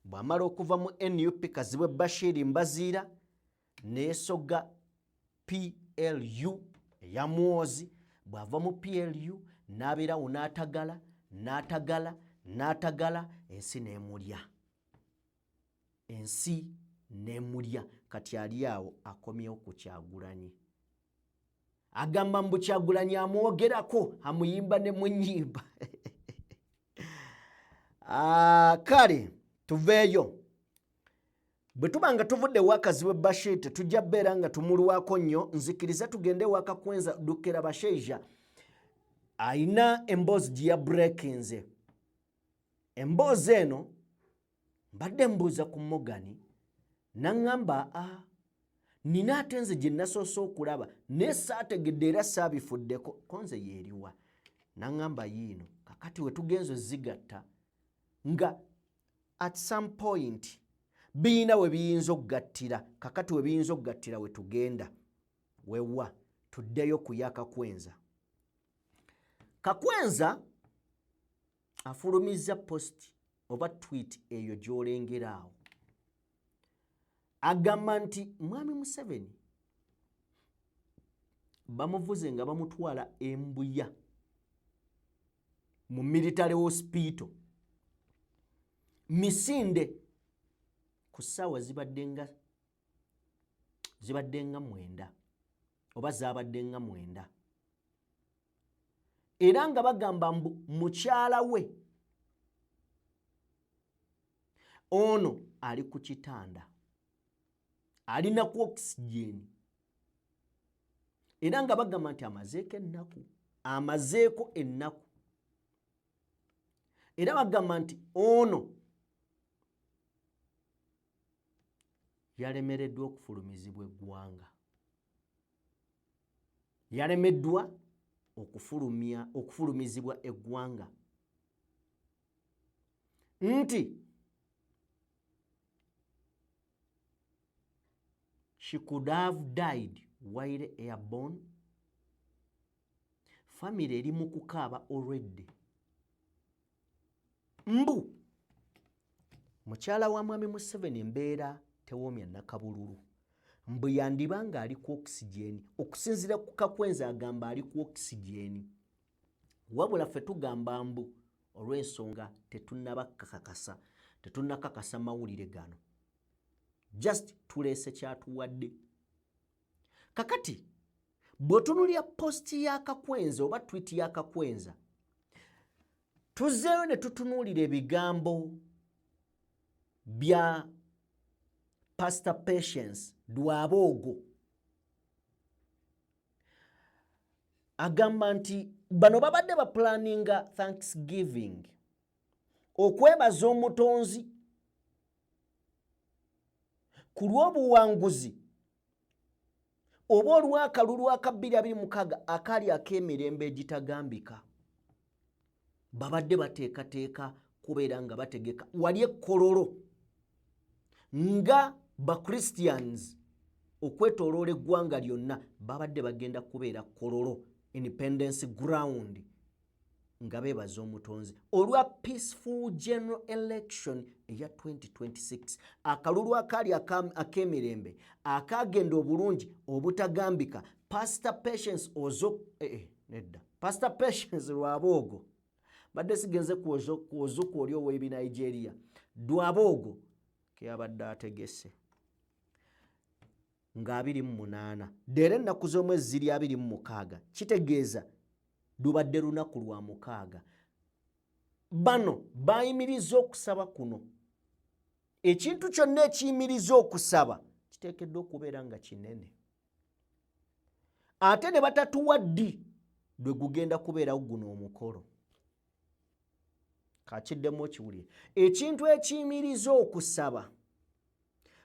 bw'amala okuva mu nup Kazibwe Bashiri Mbaziira neesoga PLU eya Mwozi, bw'ava mu PLU n'abeerawo n'atagala n'atagala n'atagala ensi n'emulya, ensi n'emulya. Kati ali awo akomyewo ku Kyagulanyi, agamba mbu Kyagulanyi amwogerako amuyimba ne mu nnyimba. Ah, kale tuveeyo. Bwe tuba nga tuvudde ewa Kazibwe Bashir tetujja beera nga tumulwako nnyo, nzikiriza tugende ewa Kakwenza Dukera Basheija alina emboozi gye yabreakinze. Emboozi eno mbadde mbuuza ku Morgan naŋŋamba a nina ate nze gye nasoose okulaba naye saategedde era saabifuddeko ko nze yeeriwa, naŋŋamba yiino. Kakati we tugenze ozigatta nga at some point biyina we biyinza okugattira. Kakati we biyinza okugattira we tugenda wewa tuddeyo ku ya Kakwenza. Kakwenza afulumizza post oba tweet eyo gy'olengera awo, agamba nti Mwami Museveni bamuvuze nga bamutwala embuya mu military hospital misinde ku ssaawa zibadde nga 9 oba zaabadde nga 9, era nga bagamba mbu mukyala we ono ali ku kitanda alina ku oxygen, era nga bagamba nti amazeeko ennaku, amazeeko ennaku, era bagamba nti ono yalemereddwa okufulumizibwa eggwanga, yalemeddwa okufulumizibwa eggwanga, nti she could have died while airborne. Family eri mu kukaaba already. Mbu mukyala wa Mwami Museveni embeera tewoomya nakabululu, mbu yandiba ng'ali ku oxygen. Okusinziira ku Kakwenza agamba ali ku oxygen, wabula ffe tugamba mbu olw'ensonga tetunnabakakasa, tetunnakakasa mawulire gano, just tuleese kyatuwadde. Kakati bw'otunuulira posti ya Kakwenza oba tweet ya Kakwenza, tuzzeeyo ne tutunuulira ebigambo bya Pastor Patience Rwaboogo, agamba nti bano babadde baplaninga Thanksgiving okwebaza omutonzi ku lw'obuwanguzi oba olw'akalulu aka 2026 akaali ak'emirembe egitagambika. Babadde bateekateeka kubeera nga bategeka wali ekkololo nga ba Christians okwetooloola eggwanga lyonna, babadde bagenda kubeera Kololo Independence Ground nga beebaza omutonzi olwa peaceful general election eya 2026 akalulu akaali ak'emirembe akaagenda obulungi obutagambika pastor patience ozo eh, eh, nedda pastor patience lwaboogo badde sigenze kuozuku oli ow'ebinigeria dwaboogo keyabadde ategese nga 28 leero ennaku z'omwezi ziri 26 kitegeeza lubadde lunaku lwa mukaaga bano bayimiriza okusaba kuno ekintu kyonna ekiyimiriza okusaba kiteekeddwa okubeera nga kinene ate ne batatuwa ddi lwe gugenda kubeerawo guno omukolo kakiddemu okiwulire ekintu ekiyimiriza okusaba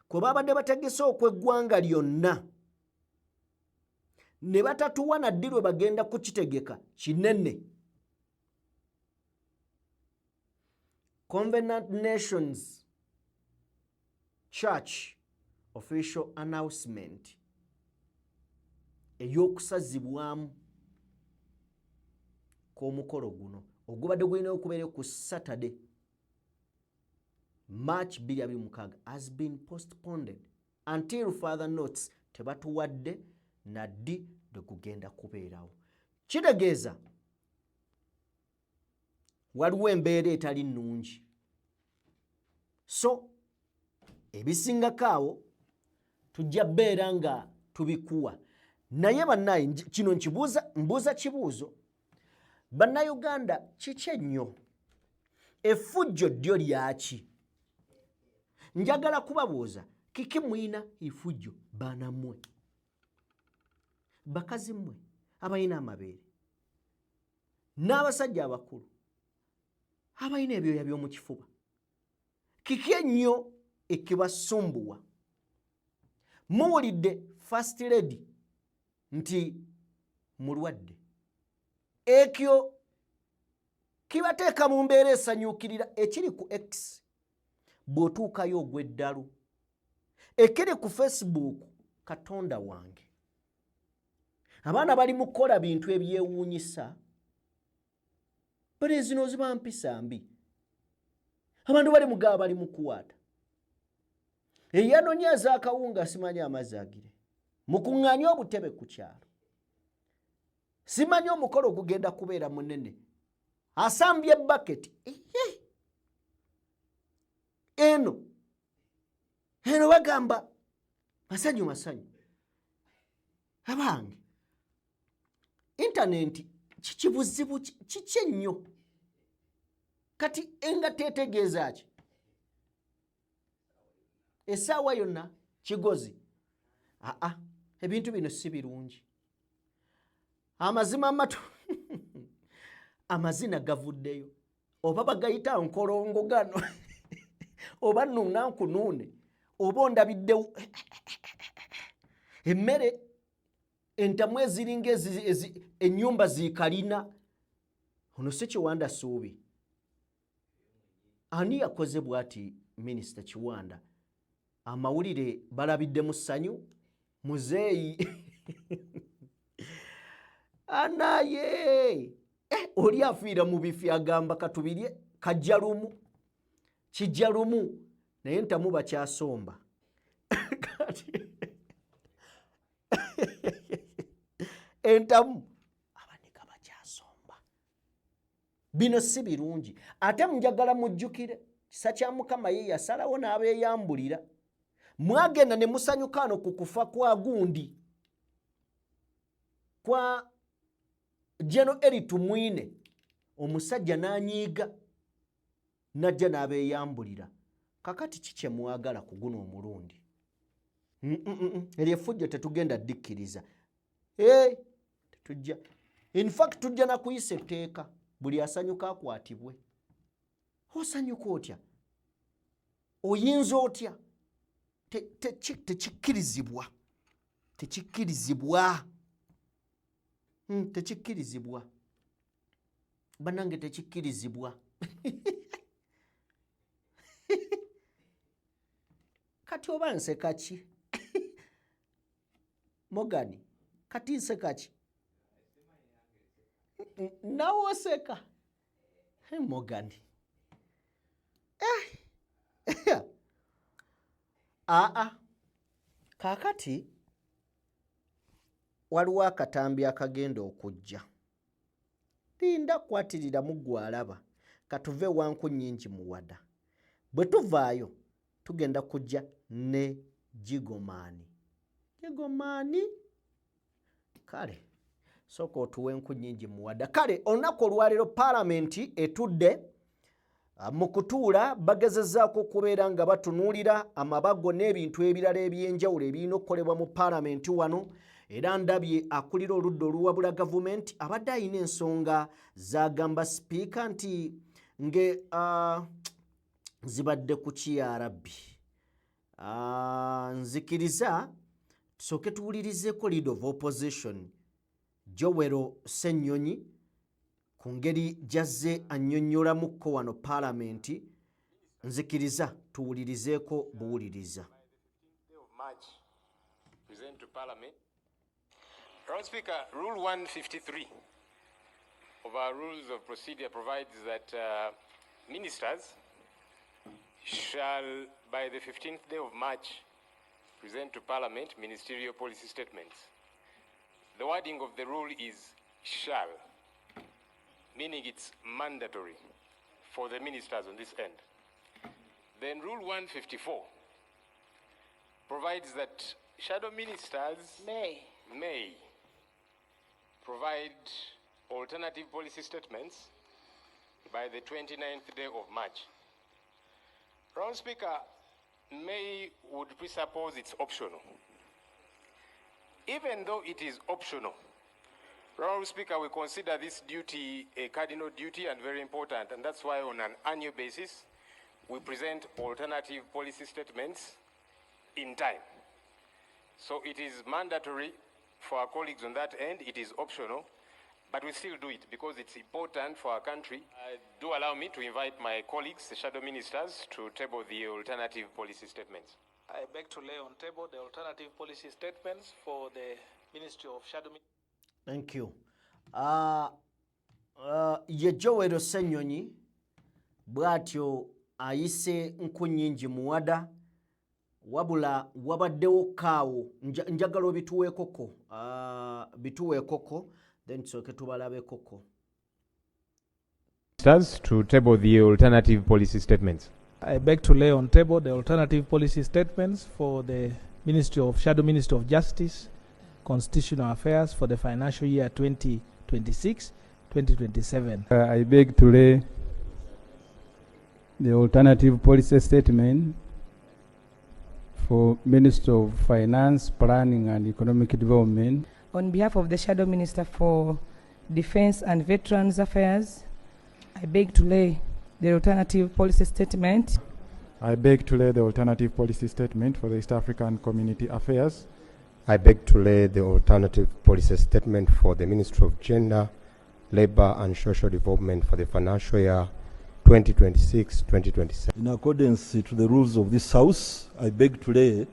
kwe babadde bategese okw'eggwanga lyonna ne batatuwa na ddi lwe bagenda kukitegeka kinene Covenant Nations Church official announcement ey'okusazibwamu kw'omukolo guno ogubadde gulina okubeera ku Saturday March 2026 has been postponed until further notes tebatuwadde na ddi lwe gugenda kubeerawo kitegeeza waliwo embeera etali nnungi so ebisingako awo tujja beera nga tubikuwa naye bannaye kino nkibuuza mbuuza kibuuzo bannayuganda kiki ennyo effujjo ddyo lyaki njagala kubabuuza kiki mwina efujjo baana mmwe bakazi mmwe abalina amabeere n'abasajja abakulu abalina ebyoya by'omu kifuba kiki ennyo ekibasumbuwa muwulidde first lady nti mulwadde ekyo kibateeka mu mbeera esanyuukirira ekiri ku x bw'otuukayo ogw'eddalu ekiri ku facebook katonda wange abaana bali mu kukola bintu ebyewuunyisa bale zino ziba mpisa mbi abantu bali mugaba bali mu kuwaata eyanonya ezakawunga simanyi amazzi agire mukuŋŋaanye obutebe ku kyalo simanyi omukolo gugenda kubeera munene asambye baketi eno eno bagamba masanyu masanyu abange intanenti kikibuzibu kiki ennyo kati engatta etegeeza ki esaawa yonna kigozi aa ebintu bino si birungi amazima amatu amazina gavuddeyo oba bagayita nkolongo gano oba nuuna nkunuune oba ondabiddewo emmere entamu eziringa ennyumba zikalina ono si kiwanda suubi ani yakoze bwati minisita kiwanda amawulire balabidde mu ssanyu muzeeyi anaye eh, oli afiira mu bifi agamba katubirye kajja lumu kijja lumu naye ntamu bakyasomba kati entamu abanika bakyasomba bino si birungi ate njagala mujjukire kisa kya mukama ye yasalawo n'abeeyambulira mwagenda ne musanyuka ano ku kufa kwa gundi kwa geno eri tumwine omusajja n'anyiiga najja n'abeeyambulira kakati ki kye mwagala ku guno omulundi eryo effujjo tetugenda ddikkiriza eh, tetujja infact tujja nakuyisa etteeka buli asanyuka akwatibwe osanyuka otya oyinza otya tekikkirizibwa tekikkirizibwa hmm, tekikkirizibwa banange tekikkirizibwa kati oba nseka ki Morgan kati nseka ki nawe oseka Hey, Morgan. Eh. Aa, kaakati waliwo akatambi akagenda okujja. Linda kwatiriramu gwe alaba. Katuve wanku nnyingi muwada. Bwe tuvaayo tugenda kujja ne Jigomaani. Jigomaani? Kale sooka otuwe enku nnyingi muwada. Kale olunaku olwaleero paalamenti etudde mu kutuula bagezezzaako okubeera nga batunuulira amabago n'ebintu ebirala eby'enjawulo ebirina okukolebwa mu paalamenti wano. Era ndabye akulira oludda oluwabula gavumenti abadde alina ensonga z'agamba sipiika nti nge zibadde ku ki ya Rabbi. Nzikiriza tusooke tuwulirizeeko leader of opposition Joel Ssenyonyi ku ngeri gy'azze annyonnyolamuko wano paalamenti. Nzikiriza tuwulirizeeko buwuliriza. Present to Parliament. Honourable Speaker, Rule 153 of our rules of procedure provides that ministers shall, by the 15th day of March, present to Parliament ministerial policy statements. The wording of the rule is shall, meaning it's mandatory for the ministers on this end. Then Rule 154 provides that shadow ministers may provide alternative policy statements by the 29th day of March. Honourable Speaker, may would presuppose it's optional. Even though it is optional, Honourable Speaker, we consider this duty a cardinal duty and very important, and that's why on an annual basis, we present alternative policy statements in time. So it is mandatory for our colleagues on that end, it is optional, but we still do it because it's important for our country. Do allow me to invite my colleagues, the shadow ministers, to table the alternative policy statements. I beg to lay on table the alternative policy statements for the Ministry of Shadow Thank you. Ye Joel Ssenyonyi bw'atyo ayise nkunnyingi muwada, wabula wabaddewo kaawo njagala obituweekoko, bituweekoko then tusooke tubalabekoko. Ministers to table the alternative policy statements. I beg to lay on table the alternative policy statements for the Ministry of Shadow Ministry of Justice, Constitutional Affairs for the financial year 2026-2027. I beg to lay the alternative policy statement for Minister of Finance, Planning and Economic Development. On behalf of the Shadow Minister for Defense and Veterans Affairs, I beg to lay the alternative policy statement. I beg to lay the alternative policy statement for the East African Community Affairs. I beg to lay the alternative policy statement for the Ministry of Gender, Labor and Social Development for the financial year 2026-2027. In accordance to the rules of this House, I beg to lay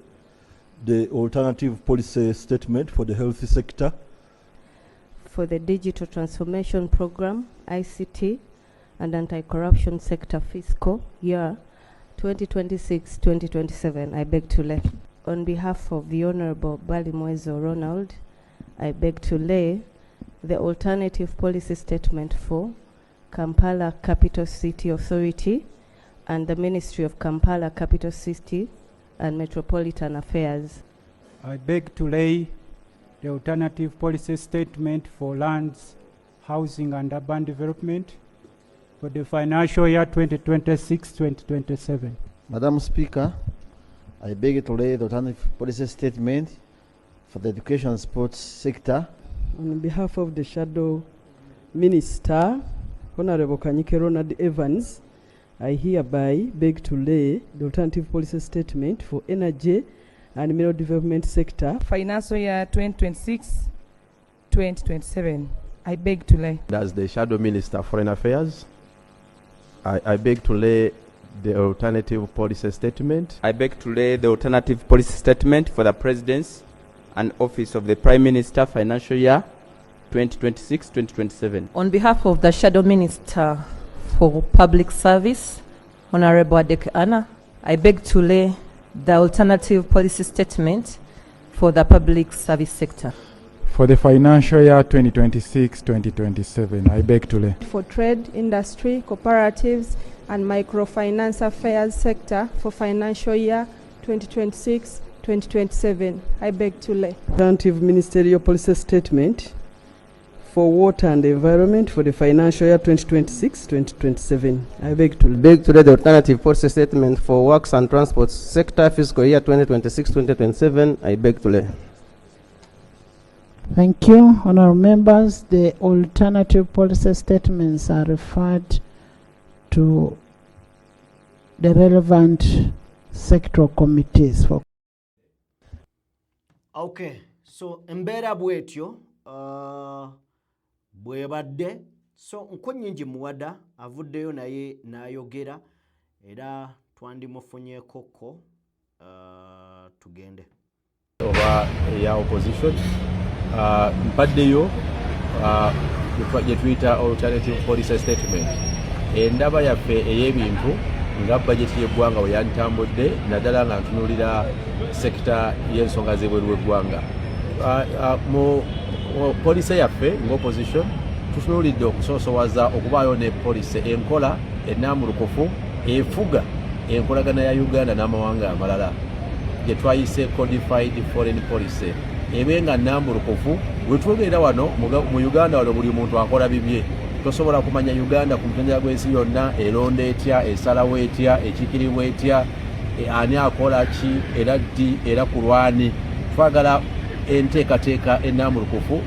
the alternative policy statement for the health sector. For the Digital Transformation Program, ICT, and Anti-Corruption Sector Fiscal Year 2026-2027, I beg to lay. On behalf of the Honorable Balimwezo Ronald, I beg to lay the alternative policy statement for Kampala Capital City Authority and the Ministry of Kampala Capital City and Metropolitan Affairs. I beg to lay the alternative policy statement for lands, housing and urban development for the financial year 2026-2027. Madam Speaker, I beg to lay the alternative policy statement for the education and sports sector. On behalf of the Shadow Minister, Honorable Kanyike Ronald Evans, I hereby beg to lay the alternative policy statement for energy and mineral development sector. Financial year 2026-2027, I beg to lay. As the Shadow Minister of Foreign Affairs, I beg to lay the alternative policy statement. I beg to lay the alternative policy statement for the Presidency and Office of the Prime Minister, financial year 2026-2027. On behalf of the Shadow Minister for Public Service, Honorable Adeke Anna, I beg to lay the alternative policy statement for the public service sector. For the financial year 2026-2027, I beg to lay. For Trade, Industry, Cooperatives and Microfinance Affairs sector for financial year 2026-2027, I beg to lay. Alternative Ministerial Policy Statement for Water and Environment for the financial year 2026-2027. I beg to lay. Beg to lay the alternative policy statement for Works and Transport sector fiscal year 2026-2027. I beg to lay. Thank you, honorable members. The alternative policy statements are referred to the relevant sectoral committees for Okay, so embeera bwetyo bwebadde. So Nkunyingi Muwada avuddeyo naye n'ayogera, era twandimufunyeekokko tugende. Oba eya opposition, mpaddeyo gye tuyita alternative policy statement, endaba yaffe ey'ebintu nga bajeti y'eggwanga bwe yantambudde, naddala nga ntunuulira sector y'ensonga z'ebweru w'eggwanga. Mu policy yaffe ng'opposition, tutunuulidde okusoosowaza okubaayo ne policy, enkola ennambulukufu efuga enkolagana ya Uganda n'amawanga amalala, gye twayise codified foreign policy, ebe nga nnambulukufu. Wetwogerera wano mu Uganda wano, buli muntu akola bibye. Tosobola kumanya Uganda ku mutendera gw'ensi yonna eronda etya, esalawo etya, ekiikiribwa etya, ani akola ki, era ddi, era ku lwani. Twagala enteekateeka ennambulukufu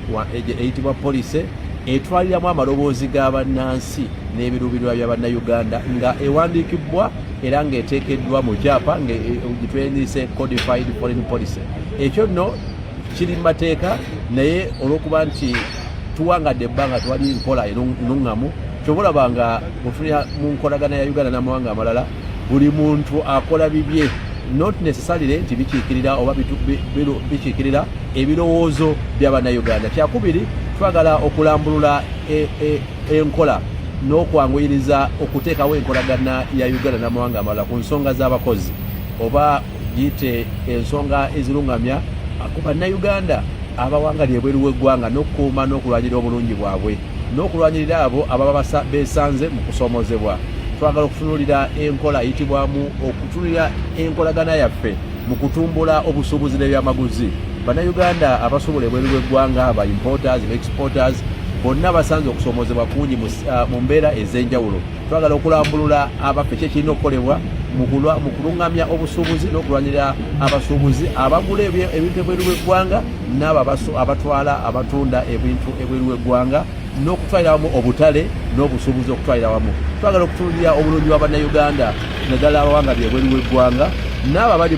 eyitibwa policy etwaliramu amaloboozi ga bannansi n'ebiruubirirwa bya Bannayuganda, nga ewandiikibwa era ng'eteekeddwa mu kyapa, nga gitwendise codified foreign policy. Ekyo nno kiri mu mateeka, naye olw'okuba nti tuwangadde ebbanga tewali nkola enuŋŋamu, kyova olaba nga mutunira mu nkolagana ya Uganda n'amawanga amalala, buli muntu akola bibye, not necessarily nti bikiikirira oba bikiikirira ebirowoozo by'Abannayuganda. Kyakubiri, twagala okulambulula enkola n'okwanguyiriza okuteekawo enkolagana ya Uganda n'amawanga amalala ku nsonga z'abakozi, oba giyite ensonga eziruŋŋamya ku Bannayuganda abawangali ebweru w'eggwanga, n'okukuuma n'okulwanyirira obulungi bwabwe, n'okulwanyirira abo ababa beesanze mu kusoomozebwa. Twagala okutunuulira enkola eyitibwamu okutunuulira enkolagana yaffe mu kutumbula obusuubuzi n'ebyamaguzi. Bannayuganda abasuubula ebweru w'eggwanga, ba importers, ba exporters, bonna basanze okusoomozebwa kungi mu mbeera ez'enjawulo. Twagala okulambulula abaffe ki ekirina okukolebwa mu kuluŋŋamya obusuubuzi n'okulwanirira abasuubuzi abagula ebintu ebweru w'eggwanga n'abo abatwala, abatunda ebintu ebweru w'eggwanga, n'okutwalira wamu obutale n'obusuubuzi okutwalira wamu. Twagala okutunuulira obulungi bwa Bannayuganda, naddala abawanga byebweru w'eggwanga n'abo abali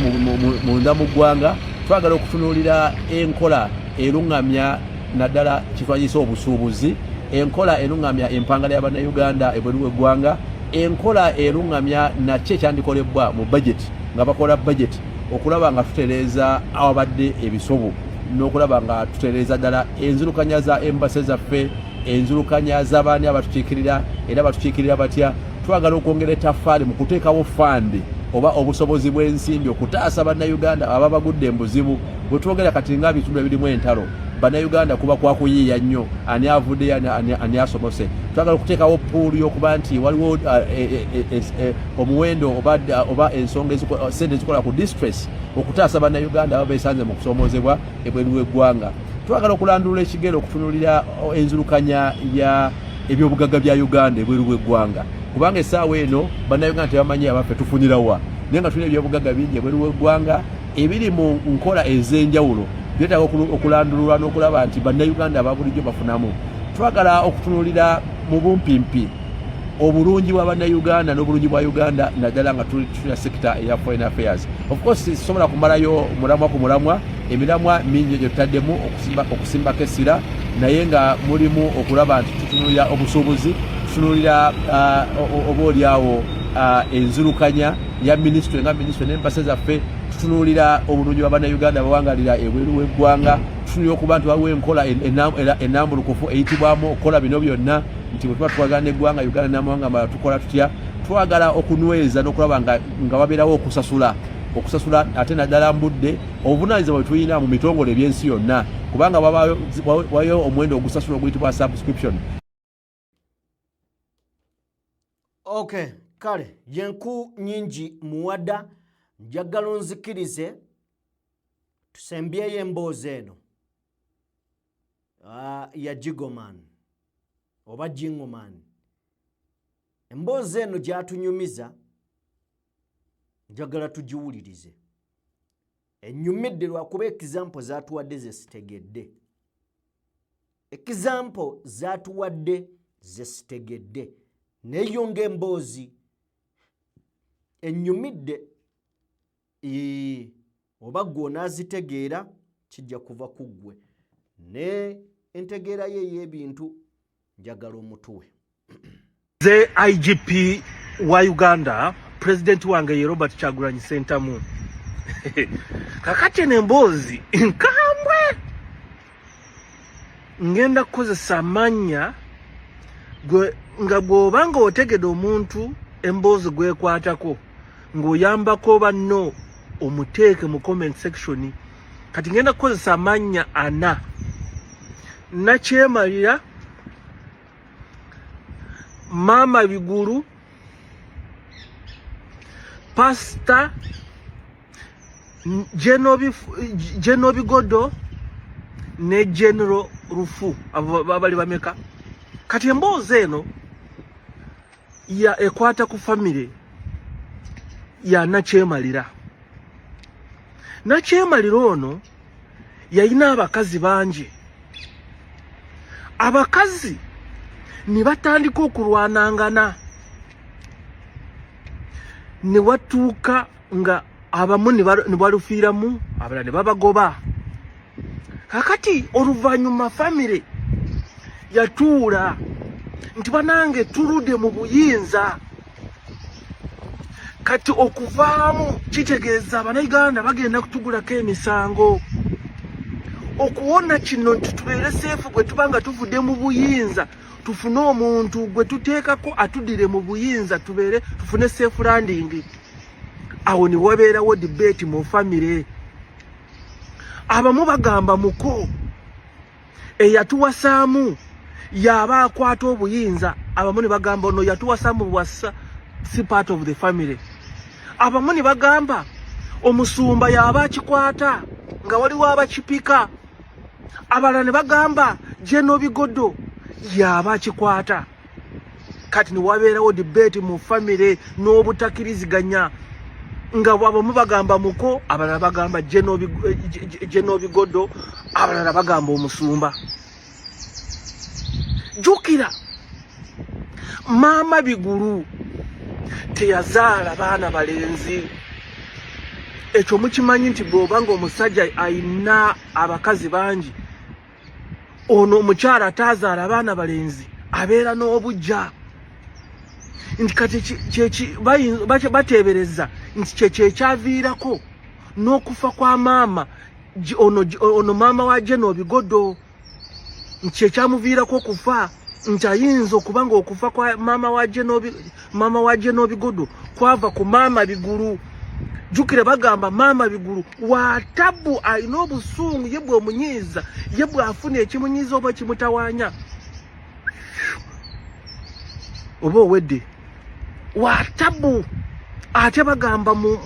munda mu ggwanga. Twagala okutunuulira enkola eruŋŋamya, naddala kitwanyisa obusuubuzi, enkola eruŋŋamya empangala y'Abannayuganda ebweru w'eggwanga, enkola eruŋŋamya naki ekyandikolebwa mu budget, nga bakola budget, okulaba nga tutereeza awabadde ebisobu, n'okulaba nga tutereeza ddala enzirukanya za embassy zaffe, enzirukanya z'abaani abatukiikirira, era batukiikirira batya. Twagala okwongera ettaffaali mu kuteekawo fund oba obusobozi bw'ensimbi okutaasa Bannayuganda ababa bagudde mu buzibu. Bwe twogera kati nga bitundu ebirimu entalo, Bannayuganda kuba kwakuyiiya nnyo, ani avuddeyo, ani asomose. Twagala okuteekawo pool y'okuba nti waliwo omuwendo oba ensonga, sente ezikola ku distress, okutaasa Bannayuganda aba beesanze mu kusoomoozebwa ebweru w'eggwanga. Twagala okulandulula ekigere okutunuulira enzirukanya ya ebyobugagga bya Uganda ebweru w'eggwanga, kubanga essaawa eno Bannayuganda tebamanyi abaffe tufunirawa, naye nga tulina ebyobugagga bingi ebweru w'eggwanga ebiri mu nkola ez'enjawulo, byetaaga okulandululwa n'okulaba nti Bannayuganda aba bulijjo bafunamu. Twagala okutunuulira mu bumpimpi obulungi bwa Bannayuganda n'obulungi bwa Uganda, naddala nga tulina sector eya foreign affairs. Of course sisobola kumalayo mulamwa ku mulamwa, emiramwa mingi gye tutaddemu okusimbako essira, naye nga mulimu okulaba nti tutunuulira obusuubuzi, tutunuulira oba oliawo enzirukanya ya minisitule nga minisitule n'empase zaffe, tutunuulira obulungi bwa bannayuganda abawangalira ebweru w'eggwanga, tutunuulira okuba nti waliwo enkola ennambulukufu eyitibwamu okukola bino byonna, nti bwe tuba tukolagana n'eggwanga Uganda n'amawanga amalala tukola tutya. Twagala okunyweza n'okulaba nga wabeerawo okusasula okusasula ate naddala mbudde obuvunaanyizibwa bwe tulina mu bitongole eby'ensi yonna, kubanga wabaayo omuwendo ogusasula oguyitibwa subscription. Okay, kale yenku nyingi muwada, njagala onzikirize tusembyeyo emboozi eno ya Jigoman oba Jingoman. Emboozi eno gyatunyumiza njagala tugiwulirize, enyumidde lwakuba example zatuwadde zesitegedde, example zatuwadde zesitegedde, naye yo ng'emboozi ennyumidde. Oba ggwe onaazitegeera kijja kuva ku ggwe ne entegeera ye ey'ebintu. Njagala omutuwe. Nze IGP wa Uganda, president wange ye Robert Kyagulanyi Ssentamu. Kakati eno emboozi nkambwe, ngenda kukozesa amannya gwe nga bw'oba nga otegede omuntu emboozi gwekwatako ng'oyambako banno omuteeke mu comment section. Kati ngenda kukozesa amannya ana: Nakyemalira, Maama Bigulu, Pasita General Bigodo ne General Rufu. Abo babali bameka? Kati emboozi eno ya ekwata ku famire ya Nakyemalira. Nakyemalira ono yalina abakazi bangi, abakazi ne batandika okulwanangana, ne watuuka nga abamu ne balufiiramu, abalala ne babagoba. Kakati oluvannyuma famire yatuula nti banange tulude mu buyinza, kati okuvaamu kitegeeza Abanauganda bagenda kutugulako emisango. Okuwona kino nti tubeere seefu bwe tuba nga tuvudde mu buyinza, tufune omuntu gwe tuteekako atudire mu buyinza, tubeere tufune safe landing. Awo ne wabeerawo debate mu famire. Abamu bagamba muko eyatuwasaamu yaba akwata obuyinza, abamu ne bagamba ono yatuwasaamu buwasa si part of the family, abamu ne bagamba omusumba yaba akikwata nga waliwo abakipika, abalala ne bagamba General Bigodo yaba akikwata. Kati ne wabeerawo debate mu famire n'obutakiriziganya, nga abamu bagamba muko, abalala bagamba General Bigodo, abalala bagamba omusumba. Jjukira Maama Bigulu teyazaala baana balenzi. Ekyo mukimanyi nti bw'oba nga omusajja ayina abakazi bangi, ono omukyala ataazaala abaana balenzi abeera n'obujja, nti kati bateebereza nti kyekyaviirako n'okufa kwa maama ono maama wa General Bigodo, nti kyekyamuviirako okufa, nti ayinza okuba nga okufa kwa maama wa General Bigodo kwava ku Maama Bigulu. Jjukira bagamba Maama Bigulu watabu, alina obusungu, ye bw'omunyiiza, ye bw'afuna ekimunyiiza oba ekimutawaanya oba owedde, watabu. Ate bagamba mu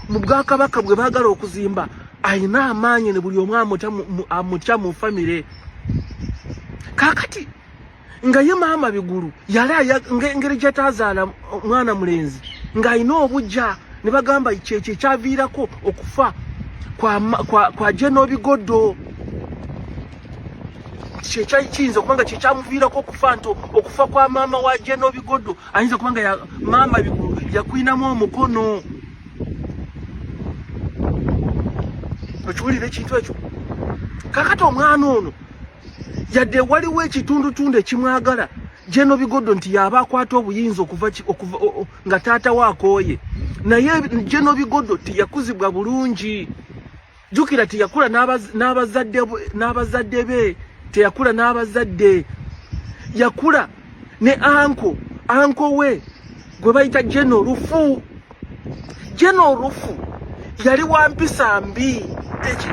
bwakabaka bwe baagala okuzimba alina amaanyi, ne buli omu amutya mu famire. Kaakati nga ye Maama Bigulu yali engeri gyatazaala mwana mulenzi ng'alina obujja, ne bagamba kyekyo ekyaviirako okufa kwa General Bigodo, kiyinza okuba nga kyekyamuviirako okufa, nti okufa kwa maama wa General Bigodo ayinza okuba nga Maama Bigulu yakwinamu omukono. Okiwulira ekintu ekyo? Kakati omwana ono yadde waliwo ekitundutundu ekimwagala, General Bigodo nti yaba akwata obuyinza okuva okuva nga taata we akooye, naye General Bigodo teyakuzibwa bulungi. Jjukira teyakula n'abazadde be, teyakula n'abazadde, yakula ne anko, anko we gwe bayita General Lufu. General Lufu yali wa mpisa mbi,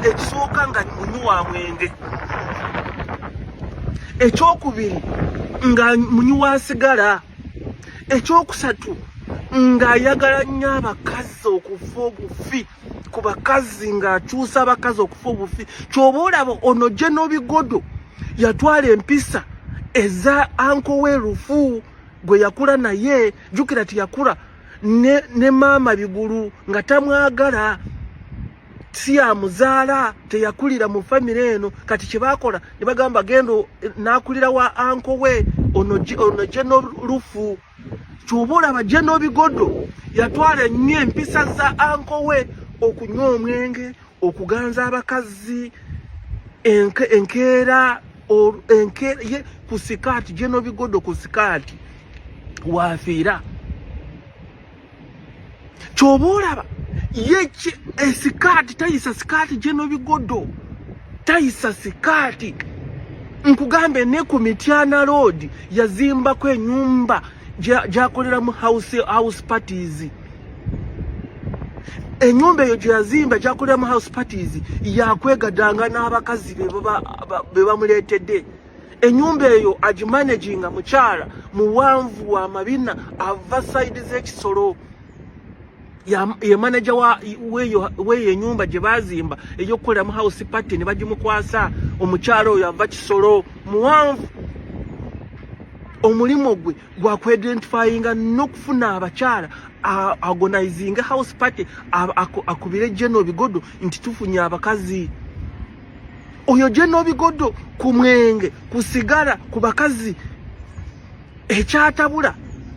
ekisooka nga munywi wa mwenge, ekyokubiri nga munywi wa sigala, ekyokusatu ng'ayagala nnyo abakazi okufa obufi ku bakazi, ng'akyusa abakazi okufa obufi. Kyoba olaba ono General Bigodo yatwala empisa eza anko we Lufu gwe yakula naye. Jjukira tiyakula ne maama Bigulu nga tamwagala, si yamuzaala, teyakulira mu famire eno. Kati kyebakola ne bagamba genda n'akulira wa anko we ono General Lufu. Kyoba olaba General Bigodo yatwala ennyo empisa za anko we, okunywa omwenge, okuganza abakazi, enkeera ye ku sikaati. General Bigodo ku sikaati waafiira. Kyoba olaba ye esikaati tayisa sikaati, General Bigodo tayisa sikaati. Nkugambe ne ku Mityana Road yazimbako enyumba gyakoleramu house parties. Enyumba eyo gye yazimba gyakoleramu house parties yakwegadanga n'abakazi be bamuleetedde. Enyumba eyo agimanaginga mukyala muwanvu wa mabina ava side z'ekisolo, ye manager weeyo enyumba gye bazimba ey'okukoleramu house party, ne bagimukwasa omukyala oyo ava Kisolo muwanvu. Omulimu gwe gwa kuidentifyinga n'okufuna abakyala, organizinga house party, akubire General Bigodo nti tufunye abakazi. Oyo General Bigodo ku mwenge, ku sigala, ku bakazi, ekyatabula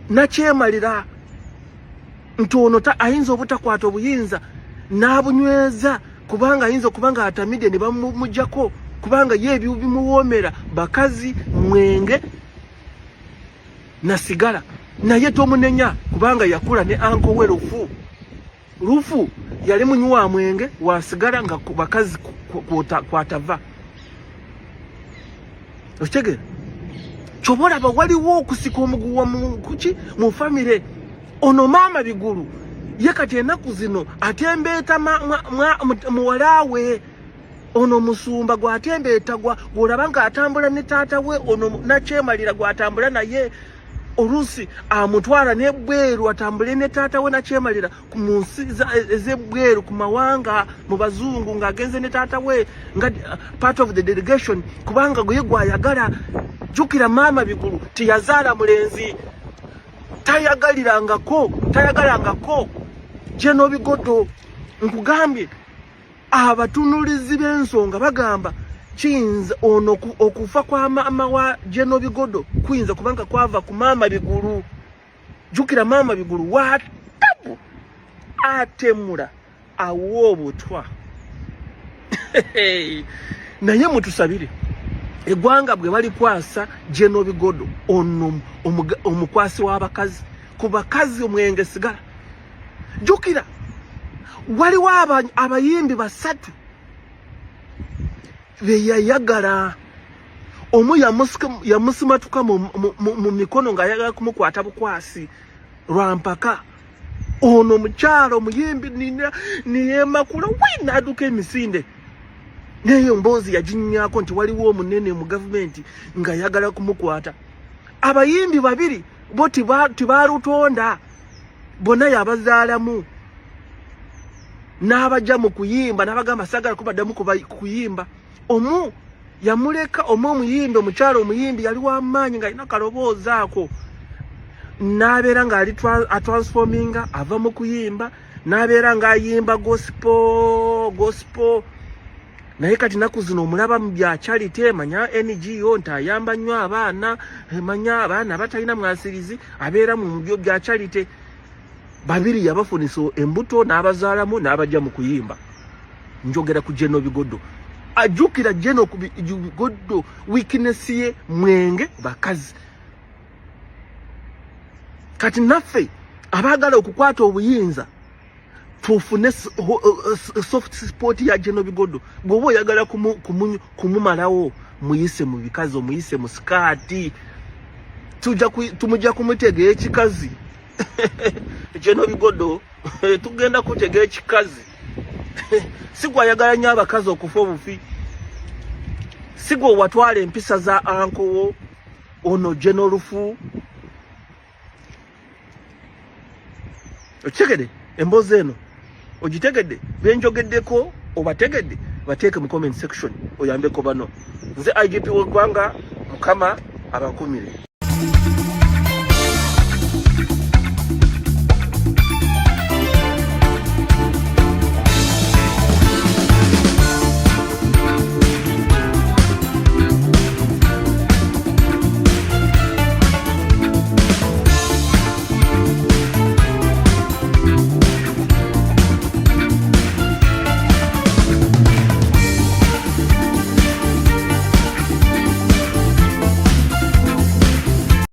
nakyemalira nti ono ayinza obutakwata obuyinza n'abunyweza, kubanga ayinza okuba nga atamidde ne bamumugjako, kubanga ye ebyo bimuwoomera bakazi, mwenge na sigala. Naye tomunenya kubanga yakula ne anko we Lufu. Lufu yali munywi wa mwenge, wa sigala, nga bakazi kwatava. Okitegeera? Kyoba olaba waliwo okusika omuguwa kuki mu famire. Ono maama Bigulu ye kati ennaku zino atembeeta muwala we ono musumba gwatembeeta, gwolaba ng'atambula ne taata we ono nakyemalira gwatambula naye. Oluusi amutwala n'ebweru atambule ne taata we nakyemalira mu nsi ez'ebweru, ku mawanga, mu bazungu, ng'agenze ne taata we nga part of the delegation, kubanga gwe gwayagala. Jjukira maama Bigulu teyazaala mulenzi, tayagalirangako, tayagalangako General Bigodo. Nkugambye abatunulizi b'ensonga bagamba kiyinza ono okufa kwa maama wa General Bigodo kuyinza kubanga kwava ku maama Bigulu. Jjukira maama Bigulu watabu atemula awa obutwa. Naye mutusabire eggwanga bwe balikwasa General Bigodo ono omukwasi w'abakazi, ku bakazi, omwenge, sigala. Jjukira waliwo abayimbi basatu beyayagala. Omu yamusimatuka mu mikono ng'ayagala kumukwata bukwasi lwampaka. Ono omukyalo omuyimbi niyemakula wi n'aduka emisinde, neyo emboozi yaginyako nti waliwo omunene mu gavumenti ng'ayagala kumukwata. Abayimbi babiri bo tibalutonda, bonna yabazaalamu n'abajja mu kuyimba n'abagamba sagala kubaddamu kuyimba. Omu yamuleka, omu omuyimbi omukyalo omuyimbi yali w'amaanyi ng'alina kaloboozi ako, n'abeera ng'ali atransforminga ava mu kuyimba n'abeera ng'ayimba gospel gospel. Naye kati naku zino omulaba mu bya charity, manya NGO, nti ayamba nnyo abaana, manya abaana abatalina mwasirizi, abeera mu byo bya charity. Babiri yabafunisa embuto n'abazaalamu n'abajja mu kuyimba. Njogera ku General Bigodo. Ajjukira General Bigodo weakness ye mwenge, bakazi. Kati naffe abaagala okukwata obuyinza tufune soft spot ya General Bigodo. Bw'oba oyagala kumumalawo, muyise mu bikazi, omuyise mu sikaati, tumujja kumutega ekikazi. General Bigodo, tugenda kutega ekikazi. Si gwayagala nnyo abakazi okufa obufi, si gwe watwala empisa za uncle wo ono General Lufu. Okitegedde emboozi eno? Ogitegedde? Byenjogeddeko obategedde? Bateeke mu comment section oyambeko bano. Nze IGP w'eggwanga, Mukama abakumire.